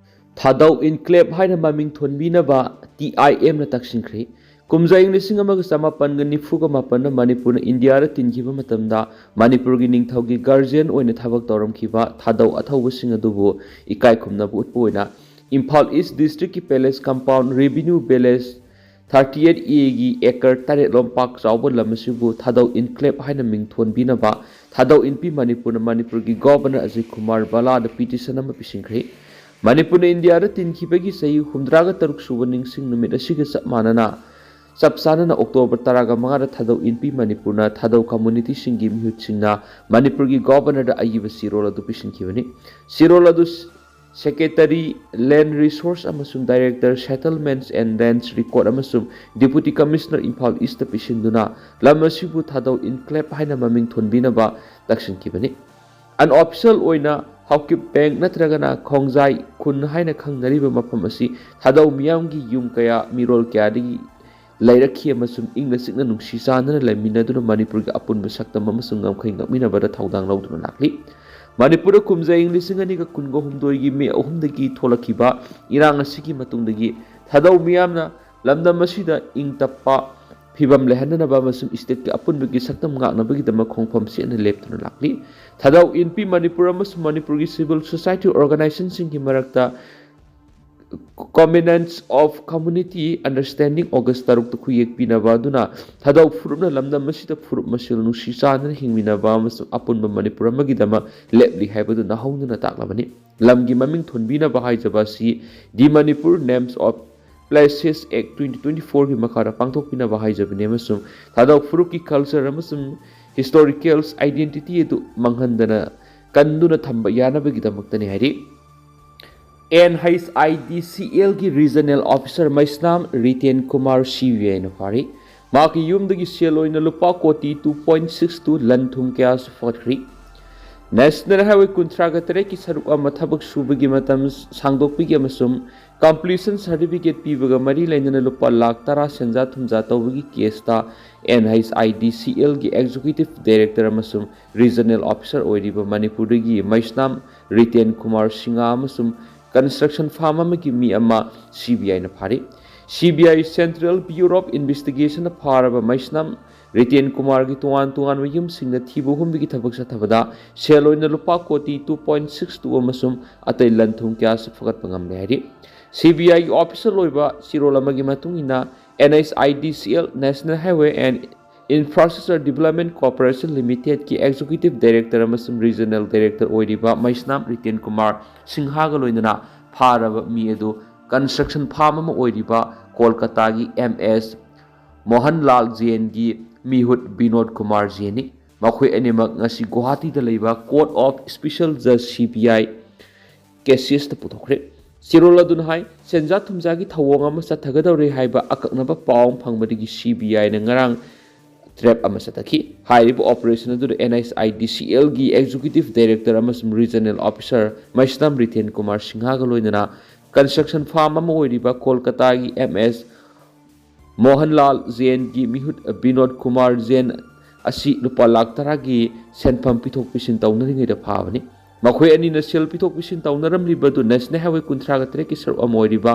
ꯊꯥꯗꯧ ꯏꯟꯀ꯭ꯂꯦꯕ ꯍꯥꯏꯅ ꯃꯃꯤꯡ ꯊꯣꯟꯕꯤꯅꯕ ꯇꯤ ꯑꯥꯏ ꯑꯦꯝꯅ ꯇꯛꯁꯤꯟꯈ꯭ꯔꯦ꯫ ꯀꯨꯝꯖꯥ ꯏꯪ ꯂꯤꯁꯤꯡ ꯑꯃꯒ ꯆꯃꯥꯄꯟꯒ ꯅꯤꯐꯨꯒ ꯃꯥꯄꯟꯗ ꯃꯅꯤꯄꯨꯔꯅ ꯏꯟꯗꯤꯌꯥꯗ ꯇꯤꯟꯈꯤꯕ ꯃꯇꯝꯗ ꯃꯅꯤꯄꯨꯔꯒꯤ ꯅꯤꯡꯊꯧꯒꯤ ꯒꯥꯔꯖꯤꯌꯟ ꯑꯣꯏꯅ ꯊꯕꯛ ꯇꯧꯔꯝꯈꯤꯕ ꯊꯥꯗꯧ ꯑꯊꯧꯕꯁꯤꯡ ꯑꯗꯨꯕꯨ ꯏꯀꯥꯏ ꯈꯨꯝꯅꯕ ꯎꯠꯄ ꯑꯣꯏꯅ ꯏꯝꯐꯥꯜ ꯏꯁ ꯗꯤꯁꯇ꯭ꯔꯤꯛꯀꯤ palace compound revenue village thirty eight ꯑꯦꯒꯤ ꯑꯦꯀꯔ ꯇꯔꯦꯠꯂꯣꯝ ꯄꯥꯛ ꯆꯥꯎꯕ ꯂꯝ ꯑꯁꯤꯕꯨ ꯊꯥꯗꯧ ꯏꯟꯀ꯭ꯂꯦꯕ ꯍꯥꯏꯅ ꯃꯤꯡ ꯊꯣꯟꯕꯤꯅꯕ ꯊꯥꯗꯧ ꯏꯟꯄꯤ ꯃꯅꯤꯄꯨꯔꯅ ꯃꯅꯤꯄꯨꯔꯒꯤ ꯒꯣꯚꯔꯅꯔ ꯑꯖꯌ ꯀꯨꯃꯥꯔ ꯚꯜꯂꯥꯗ ꯄꯤꯇꯤꯁꯟ ꯑꯃ ꯄꯤꯁꯤꯟꯈ꯭ꯔꯦ꯫ ꯃꯅꯤꯄꯨꯔꯅ ꯏꯟꯗꯤꯌꯥꯗ ꯇꯤꯟꯈꯤꯕꯒꯤ ꯆꯍꯤ ꯍꯨꯝꯗ꯭ꯔꯥꯒ ꯇꯔꯨꯛ ꯁꯨꯕ ꯅꯤꯡꯁꯤꯡ ꯅꯨꯃꯤꯠ ꯑꯁꯤꯒ ꯆꯞ ꯃꯥꯟꯅꯅ, ꯆꯞ ꯆꯥꯅꯅ ꯑꯣꯛꯇꯣꯕꯔ ꯇꯔꯥꯒ ꯃꯉꯥꯗ ꯊꯥꯗꯧ ꯏꯟꯄꯤ ꯃꯅꯤꯄꯨꯔꯅ ꯊꯥꯗꯧ ꯀꯝꯃ꯭ꯌꯨꯅꯤꯇꯤꯁꯤꯡꯒꯤ ꯃꯤꯍꯨꯠꯁꯤꯡꯅ ꯃꯅꯤꯄꯨꯔꯒꯤ ꯒꯣꯚꯔꯅꯔꯗ ꯑꯏꯕ ꯆꯦꯔꯣꯜ ꯑꯗꯨ ꯄꯤꯁꯤꯟꯈꯤꯕꯅꯤ꯫ ꯆꯦꯔꯣꯜ ꯑꯗꯨ ꯁꯦꯀ꯭ꯔꯦꯇꯔꯤ, ꯂꯦꯟꯗ ꯔꯤꯁꯣꯔꯁ ꯑꯃꯁꯨꯡ ꯗꯥꯏꯔꯦꯛꯇꯔ, ꯁꯦꯇꯜꯃꯦꯟꯠꯁ ꯑꯦꯟꯗ ꯂꯦꯟꯗ ꯔꯦꯀꯣꯔꯗ ꯑꯃꯁꯨꯡ ꯗꯤꯄꯨꯇꯤ ꯀꯃꯤꯁꯅꯔ ꯏꯝꯐꯥꯜ ꯏꯁꯇ ꯄꯤꯁꯤꯟꯗꯨꯅ ꯂꯝ ꯑꯁꯤꯕꯨ ꯊꯥꯗꯧ ꯏꯟꯀ꯭ꯂꯦꯕ ꯍꯥꯏꯅ ꯃꯃꯤꯡ ꯊꯣꯟꯕꯤꯅꯕ ꯇꯛꯁꯤꯟꯈꯤꯕꯅꯤ꯫ ꯑꯟꯑꯣꯐꯤꯁꯤꯌꯦꯜ ꯑꯣꯏꯅ ꯍꯥꯎꯀꯤꯞ ꯕꯦꯡꯛ ꯅꯠꯇ꯭ꯔꯒꯅ ꯈꯣꯡꯖꯥꯏ ꯈꯨꯟ ꯍꯥꯏꯅ ꯈꯪꯅꯔꯤꯕ ꯃꯐꯝ ꯑꯁꯤ ꯊꯥꯗꯧ ꯃꯤꯌꯥꯝꯒꯤ ꯌꯨꯝ ꯀꯌꯥ, ꯃꯤꯔꯣꯜ ꯀꯌꯥꯗꯒꯤ ꯂꯩꯔꯛꯈꯤ ꯑꯃꯁꯨꯡ ꯏꯪꯅ ꯆꯤꯛꯅ ꯅꯨꯡꯁꯤ ꯆꯥꯟꯅꯅ ꯂꯩꯃꯤꯟꯅꯗꯨꯅ ꯃꯅꯤꯄꯨꯔꯒꯤ ꯑꯄꯨꯟꯕ ꯁꯛꯇꯝ ꯑꯃꯁꯨꯡ ꯉꯝꯈꯩ ꯉꯥꯛꯃꯤꯟꯅꯕꯗ ꯊꯧꯗꯥꯡ ꯂꯧꯗꯨꯅ ꯂꯥꯛꯂꯤ꯫ ꯃꯅꯤꯄꯨꯔꯗ ꯀꯨꯝꯖꯥ ꯏꯪ ꯂꯤꯁꯤꯡ ꯑꯅꯤꯒ ꯀꯨꯟꯒ ꯍꯨꯝꯗꯣꯏꯒꯤ ꯃꯦ ꯑꯍꯨꯝꯗꯒꯤ ꯊꯣꯛꯂꯛꯈꯤꯕ ꯏꯔꯥꯡ ꯑꯁꯤꯒꯤ ꯃꯇꯨꯡꯗꯒꯤ ꯊꯥꯗꯧ ꯃꯤꯌꯥꯝꯅ ꯂꯝꯗꯝ ꯑꯁꯤꯗ ꯏꯪ ꯇꯞꯄ ꯐꯤꯕꯝ ꯂꯩꯍꯟꯅꯅꯕ ꯑꯃꯁꯨꯡ ꯏꯁꯇꯦꯠꯀꯤ ꯑꯄꯨꯟꯕꯒꯤ ꯁꯛꯇꯝ ꯉꯥꯛꯅꯕꯒꯤꯗꯃꯛ ꯈꯣꯡꯐꯝ ꯆꯦꯠꯅ ꯂꯦꯞꯇꯨꯅ ꯂꯥꯛꯂꯤ꯫ ꯊꯥꯗꯧ ꯏꯟꯄꯤ ꯃꯅꯤꯄꯨꯔ ꯑꯃꯁꯨꯡ ꯃꯅꯤꯄꯨꯔꯒꯤ ꯁꯤꯚꯤꯜ ꯁꯣꯁꯥꯏꯇꯤ ꯑꯣꯔꯒꯅꯥꯏꯖꯦꯁꯟꯁꯤꯡꯒꯤ ꯃꯔꯛꯇ Covenants of Community Understanding August ꯇꯔꯨꯛꯇ ꯈꯨꯌꯦꯛ ꯄꯤꯅꯕ ꯑꯗꯨꯅ ꯊꯥꯗꯧ ꯐꯨꯔꯨꯞꯅ ꯂꯝꯗꯝ ꯑꯁꯤꯗ ꯐꯨꯔꯨꯞ ꯃꯁꯦꯜ ꯅꯨꯡꯁꯤ ꯆꯥꯟꯅꯅ ꯍꯤꯡꯃꯤꯟꯅꯕ ꯑꯃꯁꯨꯡ ꯑꯄꯨꯟꯕ ꯃꯅꯤꯄꯨꯔ ꯑꯃꯒꯤꯗꯃꯛ ꯂꯦꯞꯂꯤ ꯍꯥꯏꯕꯗꯨ ꯅꯧꯍꯧꯅꯅ ꯇꯥꯛꯂꯕꯅꯤ꯫ ꯂꯝꯒꯤ ꯃꯃꯤꯡ ꯊꯣꯟꯕꯤꯅꯕ ꯍꯥꯏꯖꯕ ꯑꯁꯤ The Manipur Names of Places Act twenty twenty-four ꯒꯤ ꯃꯈꯥꯗ ꯄꯥꯡꯊꯣꯛꯄꯤꯅꯕ ꯍꯥꯏꯖꯕꯅꯤ ꯑꯃꯁꯨꯡ ꯊꯥꯗꯧ ꯐꯨꯔꯨꯞꯀꯤ culture ꯑꯃꯁꯨꯡ historical identity ꯑꯗꯨ ꯃꯥꯡꯍꯟꯗꯅ ꯀꯟꯗꯨꯅ ꯊꯝꯕ ꯌꯥꯅꯕꯒꯤꯗꯃꯛꯇꯅꯤ ꯍꯥꯏꯔꯤ꯫ NHIDCL ꯒꯤ regional officer ꯃꯩꯁꯅꯥꯝ ꯔꯤꯇꯦꯟ ꯀꯨꯃꯥꯔ CBI ꯅ ꯐꯥꯔꯤ꯫ ꯃꯍꯥꯛꯀꯤ ꯌꯨꯝꯗꯒꯤ ꯁꯦꯜ ꯑꯣꯏꯅ ꯂꯨꯄꯥ ꯀꯣꯇꯤ two point six two ꯂꯟ ꯊꯨꯝ ꯀꯌꯥꯁꯨ ꯐꯒꯠꯈ꯭ꯔꯤ꯫ National Highway ꯀꯨꯟꯊ꯭ꯔꯥꯒ ꯇꯔꯦꯠꯀꯤ ꯁꯔꯨꯛ ꯑꯃ ꯊꯕꯛ ꯁꯨꯕꯒꯤ ꯃꯇꯝ ꯁꯥꯡꯗꯣꯛꯄꯒꯤ ꯑꯃꯁꯨꯡ completion certificate ꯄꯤꯕꯒ ꯃꯔꯤ ꯂꯩꯅꯅ ꯂꯨꯄꯥ ꯂꯥꯈ ꯇꯔꯥ ꯁꯦꯟꯖꯥ ꯊꯨꯝꯖꯥ ꯇꯧꯕꯒꯤ case ꯇ NHIDCL ꯒꯤ executive director ꯑꯃꯁꯨꯡ regional officer ꯑꯣꯏꯔꯤꯕ ꯃꯅꯤꯄꯨꯔꯗꯒꯤ ꯃꯩꯁꯅꯥꯝ ꯔꯤꯇꯦꯟ ꯀꯨꯃꯥꯔ ꯁꯤꯡꯍ ꯑꯃꯁꯨꯡ construction firm ꯑꯃꯒꯤ ꯃꯤ ꯑꯃ CBI ꯅ ꯐꯥꯔꯤ꯫ CBI Central Bureau of Investigation ꯅ ꯐꯥꯔꯕ ꯃꯩꯁꯅꯥꯝ ꯔꯤꯇꯦꯟ ꯀꯨꯃꯥꯔꯒꯤ ꯇꯣꯉꯥꯟ ꯇꯣꯉꯥꯟꯕ ꯌꯨꯝꯁꯤꯡꯗ ꯊꯤꯕ ꯍꯨꯝꯕꯒꯤ ꯊꯕꯛ ꯆꯠꯊꯕꯗ ꯁꯦꯜ ꯑꯣꯏꯅ ꯂꯨꯄꯥ ꯀꯣꯇꯤ two point six two ꯑꯃꯁꯨꯡ ꯑꯇꯩ ꯂꯟ ꯊꯨꯝ ꯀꯌꯥꯁꯨ ꯐꯒꯠꯄ ꯉꯝꯂꯦ ꯍꯥꯏꯔꯤ꯫ CBI ꯒꯤ official ꯑꯣꯏꯕ ꯆꯦꯔꯣꯜ ꯑꯃꯒꯤ ꯃꯇꯨꯡ ꯏꯟꯅ, NHIDCL, National Highway and Infrastructure Development Corporation Limited ꯀꯤ Executive Director ꯑꯃꯁꯨꯡ Regional Director ꯑꯣꯏꯔꯤꯕ ꯃꯩꯁꯅꯥꯝ ꯔꯤꯇꯦꯟ ꯀꯨꯃꯥꯔ ꯁꯤꯡꯍꯥꯒ ꯂꯣꯏꯅꯅ ꯐꯥꯔꯕ ꯃꯤ ꯑꯗꯨ construction firm ꯑꯃ ꯑꯣꯏꯔꯤꯕ ꯀꯣꯜꯀꯇꯥꯒꯤ M S ꯃꯣꯍꯟꯂꯥꯜ ꯖꯦꯟꯒꯤ ꯃꯤꯍꯨꯠ ꯕꯤꯅꯣꯗ ꯀꯨꯃꯥꯔ ꯖꯦꯟꯅꯤ꯫ ꯃꯈꯣꯏ ꯑꯅꯤꯃꯛ ꯉꯁꯤ ꯒꯨꯋꯥꯍꯥꯇꯤꯗ ꯂꯩꯕ Court of Special Judge, CBI cases ꯇ ꯄꯨꯊꯣꯛꯈ꯭ꯔꯦ꯫ ꯆꯦꯔꯣꯜ ꯑꯗꯨꯅ ꯍꯥꯏ, ꯁꯦꯟꯖꯥ ꯊꯨꯝꯖꯥꯒꯤ ꯊꯧꯑꯣꯡ ꯑꯃ ꯆꯠꯊꯒꯗꯧꯔꯦ ꯍꯥꯏꯕ ꯑꯀꯛꯅꯕ ꯄꯥꯎ ꯑꯃ ꯐꯪꯕꯗꯒꯤ CBI ꯅ ꯉꯔꯥꯡ trap ꯑꯃ ꯆꯠꯊꯈꯤ꯫ ꯍꯥꯏꯔꯤꯕ operation ꯑꯗꯨꯗ NHIDCL ꯒꯤ Executive Director ꯑꯃꯁꯨꯡ Regional Officer ꯃꯩꯁꯅꯥꯝ ꯔꯤꯇꯦꯟ ꯀꯨꯃꯥꯔ ꯁꯤꯡꯍꯥꯒ ꯂꯣꯏꯅꯅ construction firm ꯑꯃ ꯑꯣꯏꯔꯤꯕ ꯀꯣꯜꯀꯇꯥꯒꯤ M S ꯃꯣꯍꯟꯂꯥꯜ ꯖꯦꯟꯒꯤ ꯃꯤꯍꯨꯠ ꯕꯤꯅꯣꯗ ꯀꯨꯃꯥꯔ ꯖꯦꯟ ꯑꯁꯤ ꯂꯨꯄꯥ ꯂꯥꯈ ꯇꯔꯥꯒꯤ ꯁꯦꯟꯐꯝ ꯄꯤꯊꯣꯛ ꯄꯤꯁꯤꯟ ꯇꯧꯅꯔꯤꯉꯩꯗ ꯐꯥꯕꯅꯤ꯫ ꯃꯈꯣꯏ ꯑꯅꯤꯅ ꯁꯦꯜ ꯄꯤꯊꯣꯛ ꯄꯤꯁꯤꯟ ꯇꯧꯅꯔꯝꯂꯤꯕ ꯑꯗꯨ National Highway ꯀꯨꯟꯊ꯭ꯔꯥꯒ ꯇꯔꯦꯠꯀꯤ ꯁꯔꯨꯛ ꯑꯃ ꯑꯣꯏꯔꯤꯕ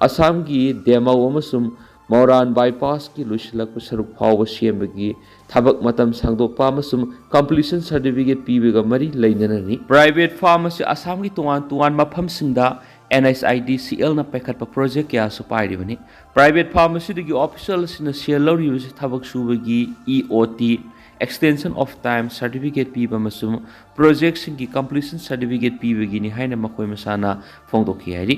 ꯑꯁꯥꯝꯒꯤ ꯗꯦꯃꯧ ꯑꯃꯁꯨꯡ ꯃꯧꯔꯥꯟ bypass ꯀꯤ ꯂꯣꯏꯁꯤꯜꯂꯛꯄ ꯁꯔꯨꯛ ꯐꯥꯎꯕ ꯁꯦꯝꯕꯒꯤ ꯊꯕꯛ ꯃꯇꯝ ꯁꯥꯡꯗꯣꯛꯄ ꯑꯃꯁꯨꯡ completion certificate ꯄꯤꯕꯒ ꯃꯔꯤ ꯂꯩꯅꯅꯅꯤ꯫ Private firm ꯑꯁꯤ ꯑꯁꯥꯝꯒꯤ ꯇꯣꯉꯥꯟ ꯇꯣꯉꯥꯟꯕ ꯃꯐꯝꯁꯤꯡꯗ NHIDCL ꯅ ꯄꯥꯏꯈꯠꯄ project ꯀꯌꯥꯁꯨ ꯄꯥꯏꯔꯤꯕꯅꯤ꯫ Private firm ꯑꯁꯤꯗꯒꯤ official ꯑꯁꯤꯅ ꯁꯦꯜ ꯂꯧꯔꯤꯕꯁꯤ ꯊꯕꯛ ꯁꯨꯕꯒꯤ EOT, extension of time certificate ꯄꯤꯕ ꯑꯃꯁꯨꯡ project ꯁꯤꯡꯒꯤ completion certificate ꯄꯤꯕꯒꯤꯅꯤ ꯍꯥꯏꯅ ꯃꯈꯣꯏ ꯃꯁꯥꯅ ꯐꯣꯡꯗꯣꯛꯈꯤ ꯍꯥꯏꯔꯤ꯫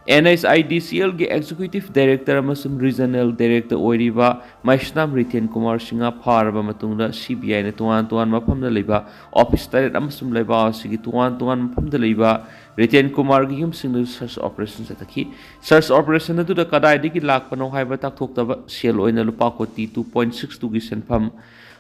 NHIDCL ꯒꯤ Executive Director ꯑꯃꯁꯨꯡ Regional Director ꯑꯣꯏꯔꯤꯕ ꯃꯩꯁꯅꯥꯝ ꯔꯤꯇꯦꯟ ꯀꯨꯃꯥꯔ ꯁꯤꯡꯍ ꯐꯥꯔꯕ ꯃꯇꯨꯡꯗ CBI ꯅ ꯇꯣꯉꯥꯟ ꯇꯣꯉꯥꯟꯕ ꯃꯐꯝꯗ ꯂꯩꯕ office ꯇꯔꯦꯠ ꯑꯃꯁꯨꯡ ꯂꯩꯕꯥꯛ ꯑꯁꯤꯒꯤ ꯇꯣꯉꯥꯟ ꯇꯣꯉꯥꯟꯕ ꯃꯐꯝꯗ ꯂꯩꯕ written ꯀꯨꯃꯥꯔꯒꯤ ꯌꯨꯝꯁꯤꯡꯗꯁꯨ search operation ꯆꯠꯊꯈꯤ꯫ Search operation ꯑꯗꯨꯗ ꯀꯗꯥꯏꯗꯒꯤ ꯂꯥꯛꯄꯅꯣ ꯍꯥꯏꯕ ꯇꯥꯛꯊꯣꯛꯇꯕ ꯁꯦꯜ ꯑꯣꯏꯅ ꯂꯨꯄꯥ ꯀꯣꯇꯤ two point six two ꯒꯤ ꯁꯦꯟꯐꯝ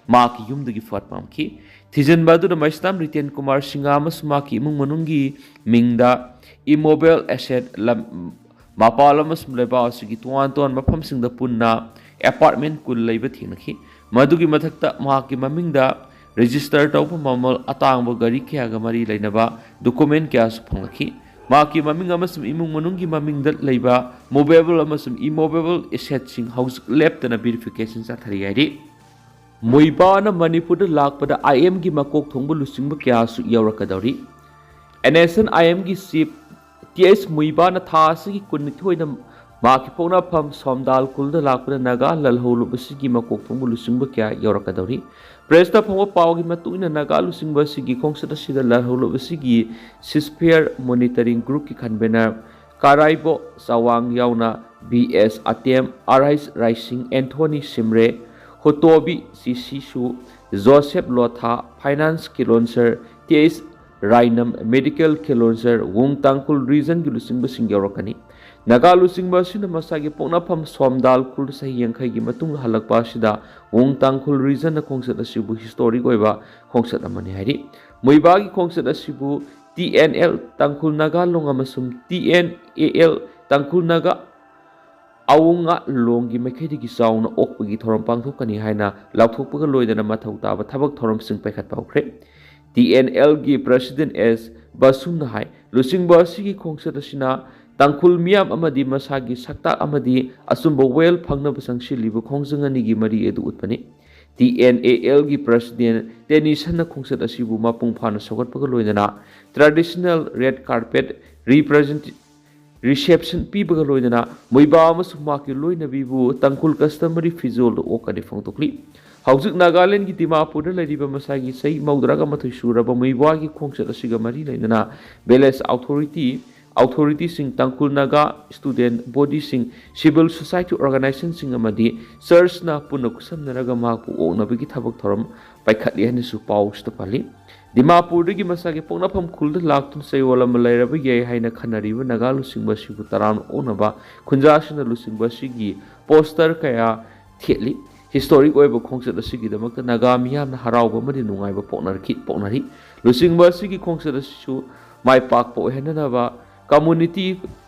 ꯃꯍꯥꯛꯀꯤ ꯌꯨꯝꯗꯒꯤ ꯐꯥꯔꯠ ꯄꯥꯝꯈꯤ꯫ ꯊꯤꯖꯤꯟꯕ ꯑꯗꯨꯗ ꯃꯩꯁꯅꯥꯝ ꯔꯤꯇꯦꯟ ꯀꯨꯃꯥꯔ ꯁꯤꯡꯍ ꯑꯃꯁꯨꯡ ꯃꯍꯥꯛꯀꯤ ꯏꯃꯨꯡ ꯃꯅꯨꯡꯒꯤ ꯃꯤꯡꯗ immovable asset ꯂꯝ, ꯃꯄꯥꯟ ꯑꯃꯁꯨꯡ ꯂꯩꯕꯥꯛ ꯑꯁꯤꯒꯤ ꯇꯣꯉꯥꯟ ꯇꯣꯉꯥꯟꯕ ꯃꯐꯝꯁꯤꯡꯗ ꯄꯨꯟꯅ apartment ꯀꯨꯟ ꯂꯩꯕ ꯊꯦꯡꯅꯈꯤ꯫ ꯃꯗꯨꯒꯤ ꯃꯊꯛꯇ ꯃꯍꯥꯛꯀꯤ ꯃꯃꯤꯡꯗ register ꯇꯧꯕ ꯃꯃꯜ ꯑꯇꯥꯡꯕ ꯒꯥꯔꯤ ꯀꯌꯥꯒ ꯃꯔꯤ ꯂꯩꯅꯕ document ꯀꯌꯥꯁꯨ ꯐꯪꯂꯛꯈꯤ꯫ ꯃꯍꯥꯛꯀꯤ ꯃꯃꯤꯡ ꯑꯃꯁꯨꯡ ꯏꯃꯨꯡ ꯃꯅꯨꯡꯒꯤ ꯃꯃꯤꯡꯗ ꯂꯩꯕ movable ꯑꯃꯁꯨꯡ immovable asset ꯁꯤꯡ ꯍꯧꯖꯤꯛ ꯂꯦꯞꯇꯅ verification ꯆꯠꯊꯔꯤ ꯍꯥꯏꯔꯤ꯫ ꯃꯨꯏꯕꯥꯅ ꯃꯅꯤꯄꯨꯔꯗ ꯂꯥꯛꯄꯗ IM ꯒꯤ ꯃꯀꯣꯛ ꯊꯣꯡꯕ ꯂꯨꯆꯤꯡꯕ ꯀꯌꯥꯁꯨ ꯌꯥꯎꯔꯛꯀꯗꯧꯔꯤ꯫ NSCN IM ꯒꯤ chief T H ꯃꯨꯏꯕꯥꯅ ꯊꯥ ꯑꯁꯤꯒꯤ ꯀꯨꯟꯅꯤꯊꯣꯏꯗ ꯃꯍꯥꯛꯀꯤ ꯄꯣꯛꯅꯐꯝ ꯁꯣꯝꯗꯥꯜ ꯈꯨꯜꯗ ꯂꯥꯛꯄꯗ ꯅꯥꯒꯥ ꯂꯥꯜꯍꯧꯂꯨꯞ ꯑꯁꯤꯒꯤ ꯃꯀꯣꯛ ꯊꯣꯡꯕ ꯂꯨꯆꯤꯡꯕ ꯀꯌꯥ ꯌꯧꯔꯛꯀꯗꯧꯔꯤ꯫ ꯄ꯭ꯔꯦꯁꯇ ꯐꯪꯕ ꯄꯥꯎꯒꯤ ꯃꯇꯨꯡ ꯏꯟꯅ ꯅꯥꯒꯥ ꯂꯨꯆꯤꯡꯕ ꯑꯁꯤꯒꯤ ꯈꯣꯡꯆꯠ ꯑꯁꯤꯗ ꯂꯥꯜꯍꯧꯂꯨꯞ ꯑꯁꯤꯒꯤ ꯁꯤꯁꯐꯤꯌꯔ ꯃꯣꯅꯤꯇꯔꯤꯡ ꯒ꯭ꯔꯨꯞꯀꯤ ꯀꯟꯚꯦꯅꯔ ꯀꯥꯔꯥꯏꯕꯣ ꯆꯋꯥꯡ ꯌꯥꯎꯅ B S Atem, R H Raising, Anthony Shimray, Hotobi ꯆꯤꯁꯤꯁꯨ, Joseph Lotha, finance councillor T H Rainam, medical councillor Wung, Tangkhul ꯔꯤꯖꯟꯒꯤ ꯂꯨꯆꯤꯡꯕꯁꯤꯡ ꯌꯧꯔꯛꯀꯅꯤ꯫ ꯅꯥꯒꯥ ꯂꯨꯆꯤꯡꯕ ꯑꯁꯤꯅ ꯃꯁꯥꯒꯤ ꯄꯣꯛꯅꯐꯝ ꯁꯣꯝꯗꯥꯜ ꯈꯨꯜ ꯆꯍꯤ ꯌꯥꯡꯈꯩꯒꯤ ꯃꯇꯨꯡ ꯍꯜꯂꯛꯄ ꯑꯁꯤꯗ ꯋꯨꯡ ꯇꯥꯡꯈꯨꯜ ꯔꯤꯖꯟꯅ ꯈꯣꯡꯆꯠ ꯑꯁꯤꯕꯨ ꯍꯤꯁꯇꯣꯔꯤꯛ ꯑꯣꯏꯕ ꯈꯣꯡꯆꯠ ꯑꯃꯅꯤ ꯍꯥꯏꯔꯤ꯫ ꯃꯨꯏꯕꯥꯒꯤ ꯈꯣꯡꯆꯠ ꯑꯁꯤꯕꯨ ꯇꯤ ꯑꯦꯟ ꯑꯦꯜ ꯇꯥꯡꯈꯨꯜ ꯅꯥꯒꯥ ꯂꯣꯡ ꯑꯃꯁꯨꯡ ꯇꯤ ꯑꯦꯟ ꯑꯦ ꯑꯦꯜ ꯇꯥꯡꯈꯨꯜ ꯅꯥꯒꯥ ꯑꯋꯨꯡꯉꯥ ꯂꯣꯡꯒꯤ ꯃꯥꯏꯀꯩꯗꯒꯤ ꯆꯥꯎꯅ ꯑꯣꯛꯄꯒꯤ ꯊꯧꯔꯝ ꯄꯥꯡꯊꯣꯛꯀꯅꯤ ꯍꯥꯏꯅ ꯂꯥꯎꯊꯣꯛꯄꯒ ꯂꯣꯏꯅꯅ ꯃꯊꯧ ꯇꯥꯕ ꯊꯕꯛ ꯊꯧꯔꯝꯁꯤꯡ ꯄꯥꯏꯈꯠꯄ ꯍꯧꯈ꯭ꯔꯦ꯫ ꯇꯤ ꯑꯦꯟ ꯑꯦꯜꯒꯤ ꯄ꯭ꯔꯁꯤꯗꯦꯟ ꯑꯦꯁ ꯕꯁꯨꯝꯅ ꯍꯥꯏ, ꯂꯨꯆꯤꯡꯕ ꯑꯁꯤꯒꯤ ꯈꯣꯡꯆꯠ ꯑꯁꯤꯅ ꯇꯥꯡꯈꯨꯜ ꯃꯤꯌꯥꯝ ꯑꯃꯗꯤ ꯃꯁꯥꯒꯤ ꯁꯛꯇꯥꯛ ꯑꯃꯗꯤ ꯑꯆꯨꯝꯕ ꯋꯦꯜ ꯐꯪꯅꯕ ꯆꯪꯁꯤꯜꯂꯤꯕ ꯈꯣꯡꯖꯪ ꯑꯅꯤꯒꯤ ꯃꯔꯤ ꯑꯗꯨ ꯎꯠꯄꯅꯤ꯫ ꯇꯤ ꯑꯦꯟ ꯑꯦ ꯑꯦꯜꯒꯤ ꯄ꯭ꯔꯁꯤꯗꯦꯟ ꯇꯦꯅꯤꯁꯟꯅ ꯈꯣꯡꯆꯠ ꯑꯁꯤꯕꯨ ꯃꯄꯨꯡ ꯐꯥꯅ ꯁꯧꯒꯠꯄꯒ ꯂꯣꯏꯅꯅ ꯇ꯭ꯔꯦꯗꯤꯁꯅꯦꯜ ꯔꯦꯗ ꯀꯥꯔꯄꯦꯠ ꯔꯤꯄ꯭ꯔꯖꯦꯟ ꯔꯤꯁꯦꯞꯁꯟ ꯄꯤꯕꯒ ꯂꯣꯏꯅꯅ ꯃꯨꯏꯕꯥ ꯑꯃꯁꯨꯡ ꯃꯍꯥꯛꯀꯤ ꯂꯣꯏꯅꯕꯤꯕꯨ ꯇꯥꯡꯈꯨꯜ ꯀꯁꯇꯃꯔꯤ ꯐꯤꯖꯣꯜꯗ ꯑꯣꯛꯀꯅꯤ ꯐꯣꯡꯗꯣꯛꯂꯤ꯫ ꯍꯧꯖꯤꯛ ꯅꯥꯒꯥꯂꯦꯟꯒꯤ ꯗꯤꯃꯥꯄꯨꯔꯗ ꯂꯩꯔꯤꯕ ꯃꯁꯥꯒꯤ ꯆꯍꯤ ꯃꯧꯗ꯭ꯔꯥꯒ ꯃꯥꯊꯣꯏ ꯁꯨꯔꯕ ꯃꯨꯏꯕꯥꯒꯤ ꯈꯣꯡꯆꯠ ꯑꯁꯤꯒ ꯃꯔꯤ ꯂꯩꯅꯅ ꯚꯤꯂꯦꯖ ꯑꯣꯊꯣꯔꯤꯇꯤ, ꯑꯣꯊꯣꯔꯤꯇꯤꯁꯤꯡ, ꯇꯥꯡꯈꯨꯜ ꯅꯥꯒꯥ ꯁ꯭ꯇꯨꯗꯦꯟꯠ ꯕꯣꯗꯤꯁꯤꯡ, ꯁꯤꯚꯤꯜ ꯁꯣꯁꯥꯏꯇꯤ ꯑꯣꯔꯒꯅꯥꯏꯖꯦꯁꯟꯁꯤꯡ ꯑꯃꯗꯤ ꯆꯔꯆꯅ ꯄꯨꯟꯅ ꯈꯨꯠꯁꯝꯅꯔꯒ ꯃꯍꯥꯛꯄꯨ ꯑꯣꯛꯅꯕꯒꯤ ꯊꯕꯛ ꯊꯧꯔꯝ ꯄꯥꯏꯈꯠꯂꯤ ꯍꯥꯏꯅꯁꯨ ꯄꯥꯎꯁꯤꯗ ꯄꯜꯂꯤ꯫ ꯗꯤꯃꯥꯄꯨꯔꯗꯒꯤ ꯃꯁꯥꯒꯤ ꯄꯣꯛꯅꯐꯝ ꯈꯨꯜꯗ ꯂꯥꯛꯇꯨꯅ ꯆꯌꯣꯜ ꯑꯃ ꯂꯩꯔꯕ ꯌꯥꯏ ꯍꯥꯏꯅ ꯈꯟꯅꯔꯤꯕ ꯅꯥꯒꯥ ꯂꯨꯆꯤꯡꯕ ꯑꯁꯤꯕꯨ ꯇꯔꯥꯝꯅ ꯑꯣꯛꯅꯕ ꯈꯨꯟꯖꯥꯁꯤꯡꯅ ꯂꯨꯆꯤꯡꯕ ꯑꯁꯤꯒꯤ ꯄꯣꯁꯇꯔ ꯀꯌꯥ ꯊꯦꯠꯂꯤ꯫ ꯍꯤꯁꯇꯣꯔꯤꯛ ꯑꯣꯏꯕ ꯈꯣꯡꯆꯠ ꯑꯁꯤꯒꯤꯗꯃꯛꯇ ꯅꯥꯒꯥ ꯃꯤꯌꯥꯝꯅ ꯍꯔꯥꯎꯕ ꯑꯃꯗꯤ ꯅꯨꯡꯉꯥꯏꯕ ꯄꯣꯛꯅꯔꯛꯈꯤ, ꯄꯣꯛꯅꯔꯤ꯫ ꯂꯨꯆꯤꯡꯕ ꯑꯁꯤꯒꯤ ꯈꯣꯡꯆꯠ ꯑꯁꯤꯁꯨ ꯃꯥꯏ ꯄꯥꯛꯄ ꯑꯣꯏꯍꯟꯅꯅꯕ community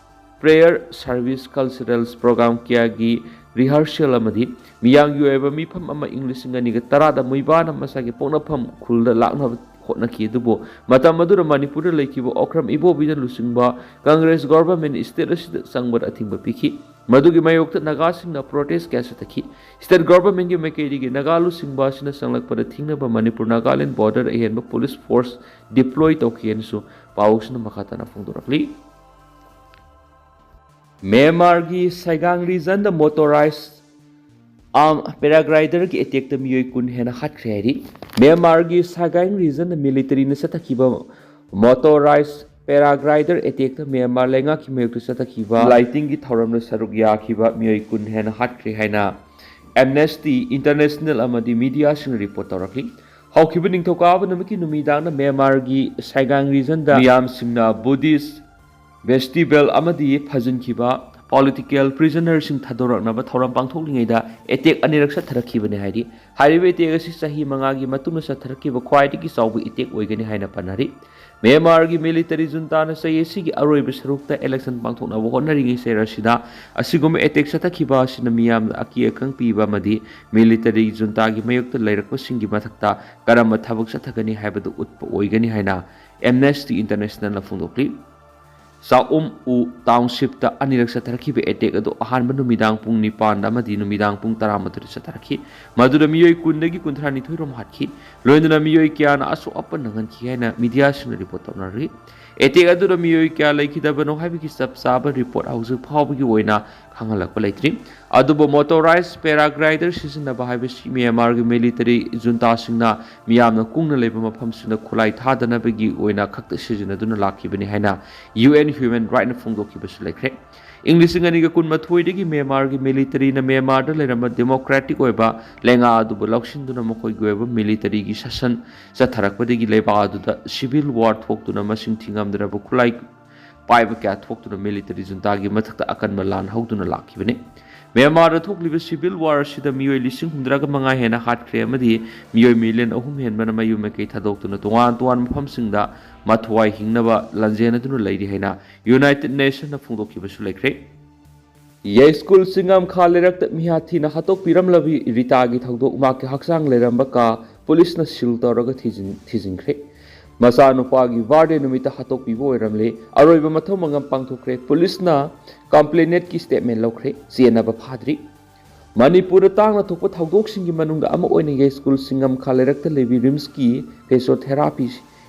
prayer service, cultural programme ꯀꯌꯥꯒꯤ ꯔꯤꯍꯔꯁꯦꯜ ꯑꯃꯗꯤ ꯃꯤꯌꯥꯝꯒꯤ ꯑꯣꯏꯕ ꯃꯤꯐꯝ ꯑꯃ ꯏꯪ ꯂꯤꯁꯤꯡ ꯑꯅꯤꯒ ꯇꯔꯥꯗ ꯃꯨꯏꯕꯥꯅ ꯃꯁꯥꯒꯤ ꯄꯣꯛꯅꯐꯝ ꯈꯨꯜꯗ ꯂꯥꯛꯅꯕ ꯍꯣꯠꯅꯈꯤ꯫ ꯑꯗꯨꯕꯨ ꯃꯇꯝ ꯑꯗꯨꯗ ꯃꯅꯤꯄꯨꯔꯗ ꯂꯩꯈꯤꯕ ꯑꯣꯀ꯭ꯔꯝ ꯏꯕꯣꯕꯤꯅ ꯂꯨꯆꯤꯡꯕ ꯀꯪꯒ꯭ꯔꯦꯁ ꯒꯣꯚꯔꯟꯃꯦꯟꯠ ꯁ꯭ꯇꯦꯠ ꯑꯁꯤꯗ ꯆꯪꯕꯗ ꯑꯊꯤꯡꯕ ꯄꯤꯈꯤ꯫ ꯃꯗꯨꯒꯤ ꯃꯥꯌꯣꯛꯇ ꯅꯥꯒꯥꯁꯤꯡꯅ ꯄ꯭ꯔꯣꯇꯦꯁ ꯀꯌꯥ ꯆꯠꯊꯈꯤ꯫ ꯁ꯭ꯇꯦꯠ ꯒꯣꯚꯔꯟꯃꯦꯟꯠꯀꯤ ꯃꯥꯏꯀꯩꯗꯒꯤ ꯅꯥꯒꯥ ꯂꯨꯆꯤꯡꯕ ꯑꯁꯤꯅ ꯆꯪꯂꯛꯄꯗ ꯊꯤꯡꯅꯕ ꯃꯅꯤꯄꯨꯔ ꯅꯥꯒꯥꯂꯦꯟ ꯕꯣꯔꯗꯔꯗ ꯑꯍꯦꯟꯕ ꯄꯨꯂꯤꯁ ꯐꯣꯔꯁ ꯗꯤꯄ꯭ꯂꯣꯏ ꯇꯧꯈꯤ ꯍꯥꯏꯅꯁꯨ ꯄꯥꯎꯁꯤꯅ ꯃꯈꯥ ꯇꯥꯅ ꯐꯣꯡꯗꯣꯔꯛꯂꯤ꯫ ꯃ꯭ꯌꯥꯟꯃꯥꯔꯒꯤ ꯁꯥꯏꯒꯥꯡ ꯔꯤꯖꯟꯗ ꯃꯣꯇꯣꯔꯥꯏꯖ ꯑꯥꯔꯝ ꯄꯦꯔꯥꯒ꯭ꯂꯥꯏꯗꯔꯒꯤ ꯑꯦꯇꯦꯛꯇ ꯃꯤꯑꯣꯏ ꯀꯨꯟ ꯍꯦꯟꯅ ꯍꯥꯠꯈ꯭ꯔꯦ ꯍꯥꯏꯔꯤ꯫ ꯃ꯭ꯌꯥꯟꯃꯥꯔꯒꯤ ꯁꯥꯏꯒꯥꯡ ꯔꯤꯖꯟꯗ ꯃꯤꯂꯤꯇꯔꯤꯅ ꯆꯠꯊꯈꯤꯕ ꯃꯣꯇꯣꯔꯥꯏꯖ ꯄꯦꯔꯥꯒ꯭ꯂꯥꯏꯗꯔ ꯑꯦꯇꯦꯛꯇ ꯃ꯭ꯌꯥꯟꯃꯥꯔ ꯂꯩꯉꯥꯛꯀꯤ ꯃꯥꯌꯣꯛꯇ ꯆꯠꯊꯈꯤꯕ ꯂꯥꯏꯇꯤꯡꯒꯤ ꯊꯧꯔꯝꯗ ꯁꯔꯨꯛ ꯌꯥꯈꯤꯕ ꯃꯤꯑꯣꯏ ꯀꯨꯟ ꯍꯦꯟꯅ ꯍꯥꯠꯈ꯭ꯔꯦ ꯍꯥꯏꯅ ꯑꯦꯝꯅꯦꯁꯇꯤ ꯏꯟꯇꯔꯅꯦꯁꯅꯦꯜ ꯑꯃꯗꯤ ꯃꯤꯗꯤꯌꯥꯁꯤꯡꯅ ꯔꯤꯄꯣꯔꯠ ꯇꯧꯔꯛꯂꯤ꯫ ꯍꯧꯈꯤꯕ ꯅꯤꯡꯊꯧꯀꯥꯕ ꯅꯨꯃꯤꯠꯀꯤ ꯅꯨꯃꯤꯗꯥꯡꯗ ꯃ꯭ꯌꯥꯟꯃꯥꯔꯒꯤ ꯁꯥꯏꯒꯥꯡ ꯔꯤꯖꯟꯗ ꯃꯤꯌꯥꯝꯁꯤꯡꯅ ꯕꯨꯙꯤꯁ ꯐꯦꯁꯇꯤꯚꯦꯜ ꯑꯃꯗꯤ ꯐꯥꯖꯤꯟꯈꯤꯕ ꯄꯣꯂꯤꯇꯤꯀꯦꯜ ꯄ꯭ꯔꯤꯖꯅꯔꯁꯤꯡ ꯊꯥꯗꯣꯔꯛꯅꯕ ꯊꯧꯔꯝ ꯄꯥꯡꯊꯣꯛꯂꯤꯉꯩꯗ ꯑꯦꯇꯦꯛ ꯑꯅꯤꯔꯛ ꯆꯠꯊꯔꯛꯈꯤꯕꯅꯤ ꯍꯥꯏꯔꯤ꯫ ꯍꯥꯏꯔꯤꯕ ꯑꯦꯇꯦꯛ ꯑꯁꯤ ꯆꯍꯤ ꯃꯉꯥꯒꯤ ꯃꯇꯨꯡꯗ ꯆꯠꯊꯔꯛꯈꯤꯕ ꯈ꯭ꯋꯥꯏꯗꯒꯤ ꯆꯥꯎꯕ ꯑꯦꯇꯦꯛ ꯑꯣꯏꯒꯅꯤ ꯍꯥꯏꯅ ꯄꯟꯅꯔꯤ꯫ ꯃ꯭ꯌꯥꯟꯃꯥꯔꯒꯤ ꯃꯤꯂꯤꯇꯔꯤ ꯖꯨꯟꯇꯥꯅ ꯆꯍꯤ ꯑꯁꯤꯒꯤ ꯑꯔꯣꯏꯕ ꯁꯔꯨꯛꯇ ꯏꯂꯦꯛꯁꯟ ꯄꯥꯡꯊꯣꯛꯅꯕ ꯍꯣꯠꯅꯔꯤꯉꯩ ꯆꯩꯔꯛ ꯑꯁꯤꯗ ꯑꯁꯤꯒꯨꯝꯕ ꯑꯦꯇꯦꯛ ꯆꯠꯊꯈꯤꯕ ꯑꯁꯤꯅ ꯃꯤꯌꯥꯝꯗ ꯑꯀꯤ ꯑꯈꯪ ꯄꯤꯕ ꯑꯃꯗꯤ ꯃꯤꯂꯤꯇꯔꯤ ꯖꯨꯟꯇꯥꯒꯤ ꯃꯥꯌꯣꯛꯇ ꯂꯩꯔꯛꯄꯁꯤꯡꯒꯤ ꯃꯊꯛꯇ ꯀꯔꯝꯕ ꯊꯕꯛ ꯆꯠꯊꯒꯅꯤ ꯍꯥꯏꯕꯗꯨ ꯎꯠꯄ ꯑꯣꯏꯒꯅꯤ ꯍꯥꯏꯅ ꯑꯦꯝꯅꯦꯁꯇꯤ ꯏꯟꯇꯔꯅꯦꯁꯅꯦꯜꯅ ꯐꯣꯡꯗꯣꯛꯂꯤ꯫ ꯆꯥꯛꯎꯝ ꯎ ꯇꯥꯎꯟꯁꯤꯞꯇ ꯑꯅꯤꯔꯛ ꯆꯠꯊꯔꯛꯈꯤꯕ ꯑꯦꯇꯦꯛ ꯑꯗꯨ ꯑꯍꯥꯟꯕ ꯅꯨꯃꯤꯗꯥꯡ ꯄꯨꯡ ꯅꯤꯄꯥꯟꯗ ꯑꯃꯗꯤ ꯅꯨꯃꯤꯗꯥꯡ ꯄꯨꯡ ꯇꯔꯥꯃꯥꯊꯣꯏꯗ ꯆꯠꯊꯔꯛꯈꯤ꯫ ꯃꯗꯨꯗ ꯃꯤꯑꯣꯏ ꯀꯨꯟꯗꯒꯤ ꯀꯨꯟꯊ꯭ꯔꯥꯅꯤꯊꯣꯏ ꯔꯣꯝ ꯍꯥꯠꯈꯤ꯫ ꯂꯣꯏꯅꯅ ꯃꯤꯑꯣꯏ ꯀꯌꯥꯅ ꯑꯁꯣꯛ ꯑꯄꯟ ꯅꯪꯍꯟꯈꯤ ꯍꯥꯏꯅ ꯃꯤꯗꯤꯌꯥꯁꯤꯡꯅ ꯔꯤꯄꯣꯔꯠ ꯇꯧꯅꯔꯤ꯫ ꯑꯦꯇꯦꯛ ꯑꯗꯨꯗ ꯃꯤꯑꯣꯏ ꯀꯌꯥ ꯂꯩꯈꯤꯗꯕꯅꯣ ꯍꯥꯏꯕꯒꯤ ꯆꯞ ꯆꯥꯕ ꯔꯤꯄꯣꯔꯠ ꯍꯧꯖꯤꯛ ꯐꯥꯎꯕꯒꯤ ꯑꯣꯏꯅ ꯈꯪꯍꯜꯂꯛꯄ ꯂꯩꯇ꯭ꯔꯤ꯫ ꯑꯗꯨꯕꯨ ꯃꯣꯇꯣꯔꯥꯏꯖ ꯄꯦꯔꯥꯒ꯭ꯂꯥꯏꯗꯔ ꯁꯤꯖꯤꯟꯅꯕ ꯍꯥꯏꯕꯁꯤ ꯃ꯭ꯌꯥꯟꯃꯥꯔꯒꯤ ꯃꯤꯂꯤꯇꯔꯤ ꯖꯨꯟꯇꯥꯁꯤꯡꯅ ꯃꯤꯌꯥꯝꯅ ꯀꯨꯡꯅ ꯂꯩꯕ ꯃꯐꯝꯁꯤꯡꯗ ꯈꯨꯠꯂꯥꯏ ꯊꯥꯗꯅꯕꯒꯤ ꯑꯣꯏꯅ ꯈꯛꯇ ꯁꯤꯖꯤꯟꯅꯗꯨꯅ ꯂꯥꯛꯈꯤꯕꯅꯤ ꯍꯥꯏꯅ ꯌꯨ ꯑꯦꯟ ꯍ꯭ꯌꯨꯃꯦꯟ ꯔꯥꯏꯠꯅ ꯐꯣꯡꯗꯣꯛꯈꯤꯕꯁꯨ ꯂꯩꯈ꯭ꯔꯦ꯫ ꯏꯪ ꯂꯤꯁꯤꯡ ꯑꯅꯤꯒ ꯀꯨꯟꯃꯥꯊꯣꯏꯗꯒꯤ ꯃ꯭ꯌꯥꯟꯃꯥꯔꯒꯤ ꯃꯤꯂꯤꯇꯔꯤꯅ ꯃ꯭ꯌꯥꯟꯃꯥꯔꯗ ꯂꯩꯔꯝꯕ ꯗꯦꯃꯣꯀ꯭ꯔꯦꯇꯤꯛ ꯑꯣꯏꯕ ꯂꯩꯉꯥꯛ ꯑꯗꯨꯕꯨ ꯂꯧꯁꯤꯟꯗꯨꯅ ꯃꯈꯣꯏꯒꯤ ꯑꯣꯏꯕ ꯃꯤꯂꯤꯇꯔꯤꯒꯤ ꯁꯥꯁꯟ ꯆꯠꯊꯔꯛꯄꯗꯒꯤ ꯂꯩꯕꯥꯛ ꯑꯗꯨꯗ ꯁꯤꯚꯤꯜ ꯋꯥꯔ ꯊꯣꯛꯇꯨꯅ ꯃꯁꯤꯡ ꯊꯤꯉꯝꯗ꯭ꯔꯕ ꯈꯨꯠꯂꯥꯏ ꯄꯥꯏꯕ ꯀꯌꯥ ꯊꯣꯛꯇꯨꯅ ꯃꯤꯂꯤꯇꯔꯤ ꯖꯨꯟꯇꯥꯒꯤ ꯃꯊꯛꯇ ꯑꯀꯟꯕ ꯂꯥꯟ ꯍꯧꯗꯨꯅ ꯂꯥꯛꯈꯤꯕꯅꯤ꯫ ꯃ꯭ꯌꯥꯟꯃꯥꯔꯗ ꯊꯣꯛꯂꯤꯕ ꯁꯤꯚꯤꯜ ꯋꯥꯔ ꯑꯁꯤꯗ ꯃꯤꯑꯣꯏ ꯂꯤꯁꯤꯡ ꯍꯨꯝꯗ꯭ꯔꯥꯒ ꯃꯉꯥ ꯍꯦꯟꯅ ꯍꯥꯠꯈ꯭ꯔꯦ ꯑꯃꯗꯤ ꯃꯤꯑꯣꯏ ꯃꯤꯂꯤꯌꯟ ꯑꯍꯨꯝ ꯍꯦꯟꯕꯅ ꯃꯌꯨꯝ ꯃꯀꯩ ꯊꯥꯗꯣꯛꯇꯨꯅ ꯇꯣꯉꯥꯟ ꯇꯣꯉꯥꯟꯕ ꯃꯐꯝꯁꯤꯡꯗ ꯃꯊ꯭ꯋꯥꯏ ꯍꯤꯡꯅꯕ ꯂꯥꯟꯖꯦꯟꯅꯗꯨꯅ ꯂꯩꯔꯤ ꯍꯥꯏꯅ ꯌꯨꯅꯥꯏꯇꯦꯗ ꯅꯦꯁꯟꯅ ꯐꯣꯡꯗꯣꯛꯈꯤꯕꯁꯨ ꯂꯩꯈ꯭ꯔꯦ꯫ ꯌꯥꯏꯁ꯭ꯀꯨꯜ ꯆꯤꯡꯉꯝ ꯈꯥ ꯂꯩꯔꯛꯇ ꯃꯤꯍꯥꯊꯤꯅ ꯍꯥꯠꯇꯣꯛꯄꯤꯔꯝꯂꯕꯤ ꯔꯤꯇꯥꯒꯤ ꯊꯧꯗꯣꯛ ꯃꯍꯥꯛꯀꯤ ꯍꯛꯆꯥꯡ ꯂꯩꯔꯝꯕ ꯀꯥ ꯄꯨꯂꯤꯁꯅ ꯁꯤꯜ ꯇꯧꯔꯒ ꯊꯤꯖꯤꯟ-, ꯊꯤꯖꯤꯟꯈ꯭ꯔꯦ꯫ ꯃꯆꯥꯅꯨꯄꯥꯒꯤ ꯕꯥꯔꯗꯦ ꯅꯨꯃꯤꯠꯇ ꯍꯥꯠꯇꯣꯛꯄꯤꯕ ꯑꯣꯏꯔꯝꯂꯦ꯫ ꯑꯔꯣꯏꯕ ꯃꯊꯧ ꯃꯉꯝ ꯄꯥꯡꯊꯣꯛꯈ꯭ꯔꯦ꯫ ꯄꯨꯂꯤꯁꯅ ꯀꯝꯄ꯭ꯂꯦꯅꯦꯟꯠꯀꯤ ꯁ꯭ꯇꯦꯠꯃꯦꯟꯠ ꯂꯧꯈ꯭ꯔꯦ꯫ ꯆꯦꯟꯅꯕ ꯐꯥꯗ꯭ꯔꯤ꯫ ꯃꯅꯤꯄꯨꯔꯗ ꯇꯥꯡꯅ ꯊꯣꯛꯄ ꯊꯧꯗꯣꯛꯁꯤꯡꯒꯤ ꯃꯅꯨꯡꯗ ꯑꯃ ꯑꯣꯏꯅ ꯌꯥꯏꯁ꯭ꯀꯨꯜ ꯆꯤꯡꯉꯝ ꯈꯥ ꯂꯩꯔꯛꯇ ꯂꯩꯕꯤ ꯔꯤꯝꯁꯀꯤ ꯐꯤꯖꯤꯑꯣꯊꯦꯔꯥꯄꯤ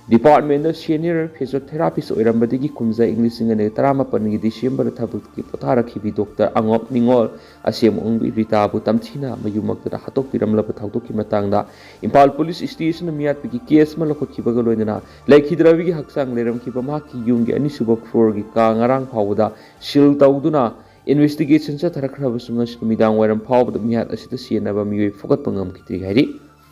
Department ꯁꯦꯅꯤꯌꯔ ꯐꯤꯖꯤꯑꯣꯊꯦꯔꯥꯄꯤꯁ ꯑꯣꯏꯔꯝꯕꯗꯒꯤ ꯀꯨꯝꯖꯥ ꯏꯪ ꯂꯤꯁꯤꯡ ꯑꯅꯤ ꯇꯔꯥꯃꯥꯄꯟꯒꯤ ꯗꯤꯁꯦꯝꯕꯔꯗ ꯊꯕꯛꯇꯒꯤ ꯄꯣꯊꯥꯔꯛꯈꯤꯕꯤ ꯗꯣꯛꯇꯔ ꯑꯉꯣꯝ ꯅꯤꯉꯣꯜ ꯑꯁꯦꯝ ꯑꯣꯡꯕꯤ ꯔꯤꯇꯥꯕꯨ ꯇꯝꯊꯤꯅ ꯃꯌꯨꯝꯃꯛꯇꯗ ꯍꯥꯠꯇꯣꯛꯄꯤꯔꯝꯂꯕ ꯊꯧꯗꯣꯛꯀꯤ ꯃꯇꯥꯡꯗ ꯏꯝꯐꯥꯜ ꯄꯨꯂꯤꯁ ꯁ꯭ꯇꯦꯁꯟꯅ ꯃꯤꯌꯥꯠꯄꯒꯤ ꯀꯦꯁ ꯑꯃ ꯂꯧꯈꯠꯈꯤꯕꯒ ꯂꯣꯏꯅꯅ ꯂꯩꯈꯤꯗ꯭ꯔꯕꯤꯒꯤ ꯍꯛꯆꯥꯡ ꯂꯩꯔꯝꯈꯤꯕ ꯃꯍꯥꯛꯀꯤ ꯌꯨꯝꯒꯤ ꯑꯅꯤꯁꯨꯕ ꯐ꯭ꯂꯣꯔꯒꯤ ꯀꯥ ꯉꯔꯥꯡ ꯐꯥꯎꯕꯗ ꯁꯤꯜ ꯇꯧꯗꯨꯅ ꯏꯟꯚꯦꯁꯇꯤꯒꯦꯁꯟ ꯆꯠꯊꯔꯛꯈ꯭ꯔꯕꯁꯨ ꯉꯁꯤ ꯅꯨꯃꯤꯗꯥꯡ ꯋꯥꯏꯔꯝ ꯐꯥꯎꯕꯗ ꯃꯤꯍꯥꯠ ꯑꯁꯤꯗ ꯁꯤꯖꯤꯟꯅꯕ ꯃꯤꯑꯣꯏ ꯐꯨꯒꯠꯄ ꯉꯝꯈꯤꯗ꯭ꯔꯤ ꯍꯥꯏꯔꯤ꯫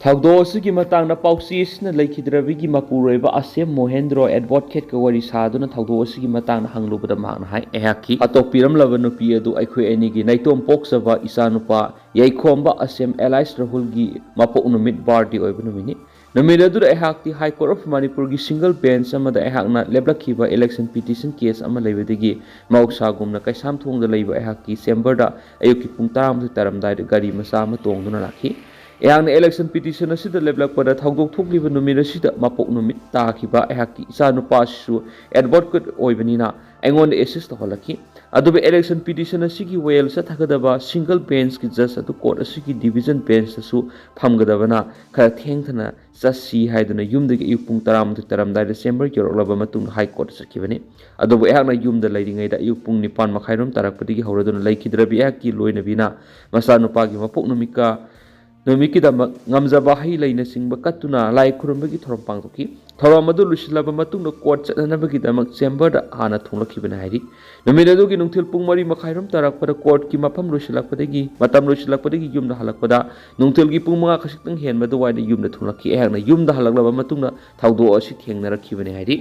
ꯊꯧꯗꯣꯛ ꯑꯁꯤꯒꯤ ꯃꯇꯥꯡꯗ ꯄꯥꯎꯆꯦ ꯑꯁꯤꯅ ꯂꯩꯈꯤꯗ꯭ꯔꯕꯤꯒꯤ ꯃꯄꯨꯔꯣꯏꯕ ꯑꯁꯦꯝ ꯃꯣꯍꯦꯟꯗ꯭ꯔꯣ ꯑꯦꯗꯚꯣꯀꯦꯠꯀ ꯋꯥꯔꯤ ꯁꯥꯗꯨꯅ ꯊꯧꯗꯣꯛ ꯑꯁꯤꯒꯤ ꯃꯇꯥꯡꯗ ꯍꯪꯂꯨꯕꯗ ꯃꯍꯥꯛꯅ ꯍꯥꯏ, ꯑꯩꯍꯥꯛꯀꯤ ꯍꯥꯠꯇꯣꯛꯄꯤꯔꯝꯂꯕ ꯅꯨꯄꯤ ꯑꯗꯨ ꯑꯩꯈꯣꯏ ꯑꯅꯤꯒꯤ ꯅꯥꯏꯇꯣꯝ ꯄꯣꯛꯆꯕ ꯏꯆꯥꯅꯨꯄꯥ ꯌꯥꯏꯈꯣꯝꯕ ꯑꯁꯦꯝ ꯑꯦꯂꯥꯏꯁ ꯔꯥꯍꯨꯜꯒꯤ ꯃꯄꯣꯛ ꯅꯨꯃꯤꯠ ꯕꯥꯔꯗꯦ ꯑꯣꯏꯕ ꯅꯨꯃꯤꯠꯅꯤ꯫ ꯅꯨꯃꯤꯠ ꯑꯗꯨꯗ ꯑꯩꯍꯥꯛꯇꯤ ꯍꯥꯏ ꯀꯣꯔꯠ ꯑꯣꯐ ꯃꯅꯤꯄꯨꯔꯒꯤ ꯁꯤꯡꯒꯜ ꯕꯦꯟꯆ ꯑꯃꯗ ꯑꯩꯍꯥꯛꯅ ꯂꯦꯞꯂꯛꯈꯤꯕ ꯏꯂꯦꯛꯁꯟ ꯄꯤꯇꯤꯁꯟ ꯀꯦꯁ ꯑꯃ ꯂꯩꯕꯗꯒꯤ ꯃꯍꯧꯁꯥꯒꯨꯝꯅ ꯀꯩꯁꯥꯝꯊꯣꯡꯗ ꯂꯩꯕ ꯑꯩꯍꯥꯛꯀꯤ ꯆꯦꯝꯕꯔꯗ ꯑꯌꯨꯛꯀꯤ ꯄꯨꯡ ꯇꯔꯥꯃꯥꯊꯣꯏ ꯇꯥꯔꯝꯗꯥꯏꯗ ꯒꯥꯔꯤ ꯃꯆꯥ ꯑꯃ ꯇꯣꯡꯗꯨꯅ ꯂꯥꯛꯈꯤ꯫ ꯑꯩꯍꯥꯛꯅ ꯏꯂꯦꯛꯁꯟ ꯄꯤꯇꯤꯁꯟ ꯑꯁꯤꯗ ꯂꯦꯞꯂꯛꯄꯗ ꯊꯧꯗꯣꯛ ꯊꯣꯛꯂꯤꯕ ꯅꯨꯃꯤꯠ ꯑꯁꯤꯗ ꯃꯄꯣꯛ ꯅꯨꯃꯤꯠ ꯇꯥꯈꯤꯕ ꯑꯩꯍꯥꯛꯀꯤ ꯏꯆꯥꯅꯨꯄꯥ ꯑꯁꯤꯁꯨ ꯑꯦꯗꯚꯣꯀꯦꯠ ꯑꯣꯏꯕꯅꯤꯅ ꯑꯩꯉꯣꯟꯗ ꯑꯦꯁꯤꯁ ꯇꯧꯍꯜꯂꯛꯈꯤ꯫ ꯑꯗꯨꯕꯨ ꯏꯂꯦꯛꯁꯟ ꯄꯤꯇꯤꯁꯟ ꯑꯁꯤꯒꯤ ꯋꯥꯌꯦꯜ ꯆꯠꯊꯒꯗꯕ ꯁꯤꯡꯒꯜ ꯕꯦꯟꯆꯀꯤ ꯖꯖ ꯑꯗꯨ ꯀꯣꯔꯠ ꯑꯁꯤꯒꯤ ꯗꯤꯚꯤꯖꯟ ꯕꯦꯟꯆꯇꯁꯨ ꯐꯝꯒꯗꯕꯅ ꯈꯔ ꯊꯦꯡꯊꯅ ꯆꯠꯁꯤ ꯍꯥꯏꯗꯨꯅ ꯌꯨꯝꯗꯒꯤ ꯑꯌꯨꯛ ꯄꯨꯡ ꯇꯔꯥꯃꯥꯊꯣꯏ ꯇꯥꯔꯝꯗꯥꯏꯗ ꯆꯦꯝꯕꯔ ꯌꯧꯔꯛꯂꯕ ꯃꯇꯨꯡꯗ ꯍꯥꯏ ꯀꯣꯔꯠꯇ ꯆꯠꯈꯤꯕꯅꯤ꯫ ꯑꯗꯨꯕꯨ ꯑꯩꯍꯥꯛꯅ ꯌꯨꯝꯗ ꯂꯩꯔꯤꯉꯩꯗ ꯑꯌꯨꯛ ꯄꯨꯡ ꯅꯤꯄꯥꯟ ꯃꯈꯥꯏꯔꯣꯝ ꯇꯥꯔꯛꯄꯗꯒꯤ ꯍꯧꯔꯗꯨꯅ ꯂꯩꯈꯤꯗ꯭ꯔꯕꯤ ꯑꯩꯍꯥꯛꯀꯤ ꯂꯣꯏꯅꯕꯤꯅ ꯃꯆꯥꯅꯨꯄꯥꯒꯤ ꯃꯄꯣꯛ ꯅꯨꯃꯤꯠꯀ ꯅꯨꯃꯤꯠꯀꯤꯗꯃꯛ ꯉꯝꯖꯕ ꯍꯩ ꯂꯩꯅꯆꯤꯡꯕ ꯀꯠꯇꯨꯅ ꯂꯥꯏ ꯈꯨꯔꯨꯝꯕꯒꯤ ꯊꯧꯔꯝ ꯄꯥꯡꯊꯣꯛꯈꯤ꯫ ꯊꯧꯔꯝ ꯑꯗꯨ ꯂꯣꯏꯁꯤꯜꯂꯕ ꯃꯇꯨꯡꯗ ꯀꯣꯔꯠ ꯆꯠꯅꯅꯕꯒꯤꯗꯃꯛ ꯆꯦꯝꯕꯔꯗ ꯍꯥꯟꯅ ꯊꯨꯡꯂꯛꯈꯤꯕꯅꯤ ꯍꯥꯏꯔꯤ꯫ ꯅꯨꯃꯤꯠ ꯑꯗꯨꯒꯤ ꯅꯨꯡꯊꯤꯜ ꯄꯨꯡ ꯃꯔꯤ ꯃꯈꯥꯏꯔꯣꯝ ꯇꯥꯔꯛꯄꯗ ꯀꯣꯔꯠꯀꯤ ꯃꯐꯝ ꯂꯣꯏꯁꯤꯜꯂꯛꯄꯗꯒꯤ, ꯃꯇꯝ ꯂꯣꯏꯁꯤꯜꯂꯛꯄꯗꯒꯤ ꯌꯨꯝꯗ ꯍꯜꯂꯛꯄꯗ ꯅꯨꯡꯊꯤꯜꯒꯤ ꯄꯨꯡ ꯃꯉꯥ ꯈꯖꯤꯛꯇꯪ ꯍꯦꯟꯕ ꯑꯗꯨꯋꯥꯏꯗ ꯌꯨꯝꯗ ꯊꯨꯡꯂꯛꯈꯤ꯫ ꯑꯩꯍꯥꯛꯅ ꯌꯨꯝꯗ ꯍꯜꯂꯛꯂꯕ ꯃꯇꯨꯡꯗ ꯊꯧꯗꯣꯛ ꯑꯁꯤ ꯊꯦꯡꯅꯔꯛꯈꯤꯕꯅꯤ ꯍꯥꯏꯔꯤ꯫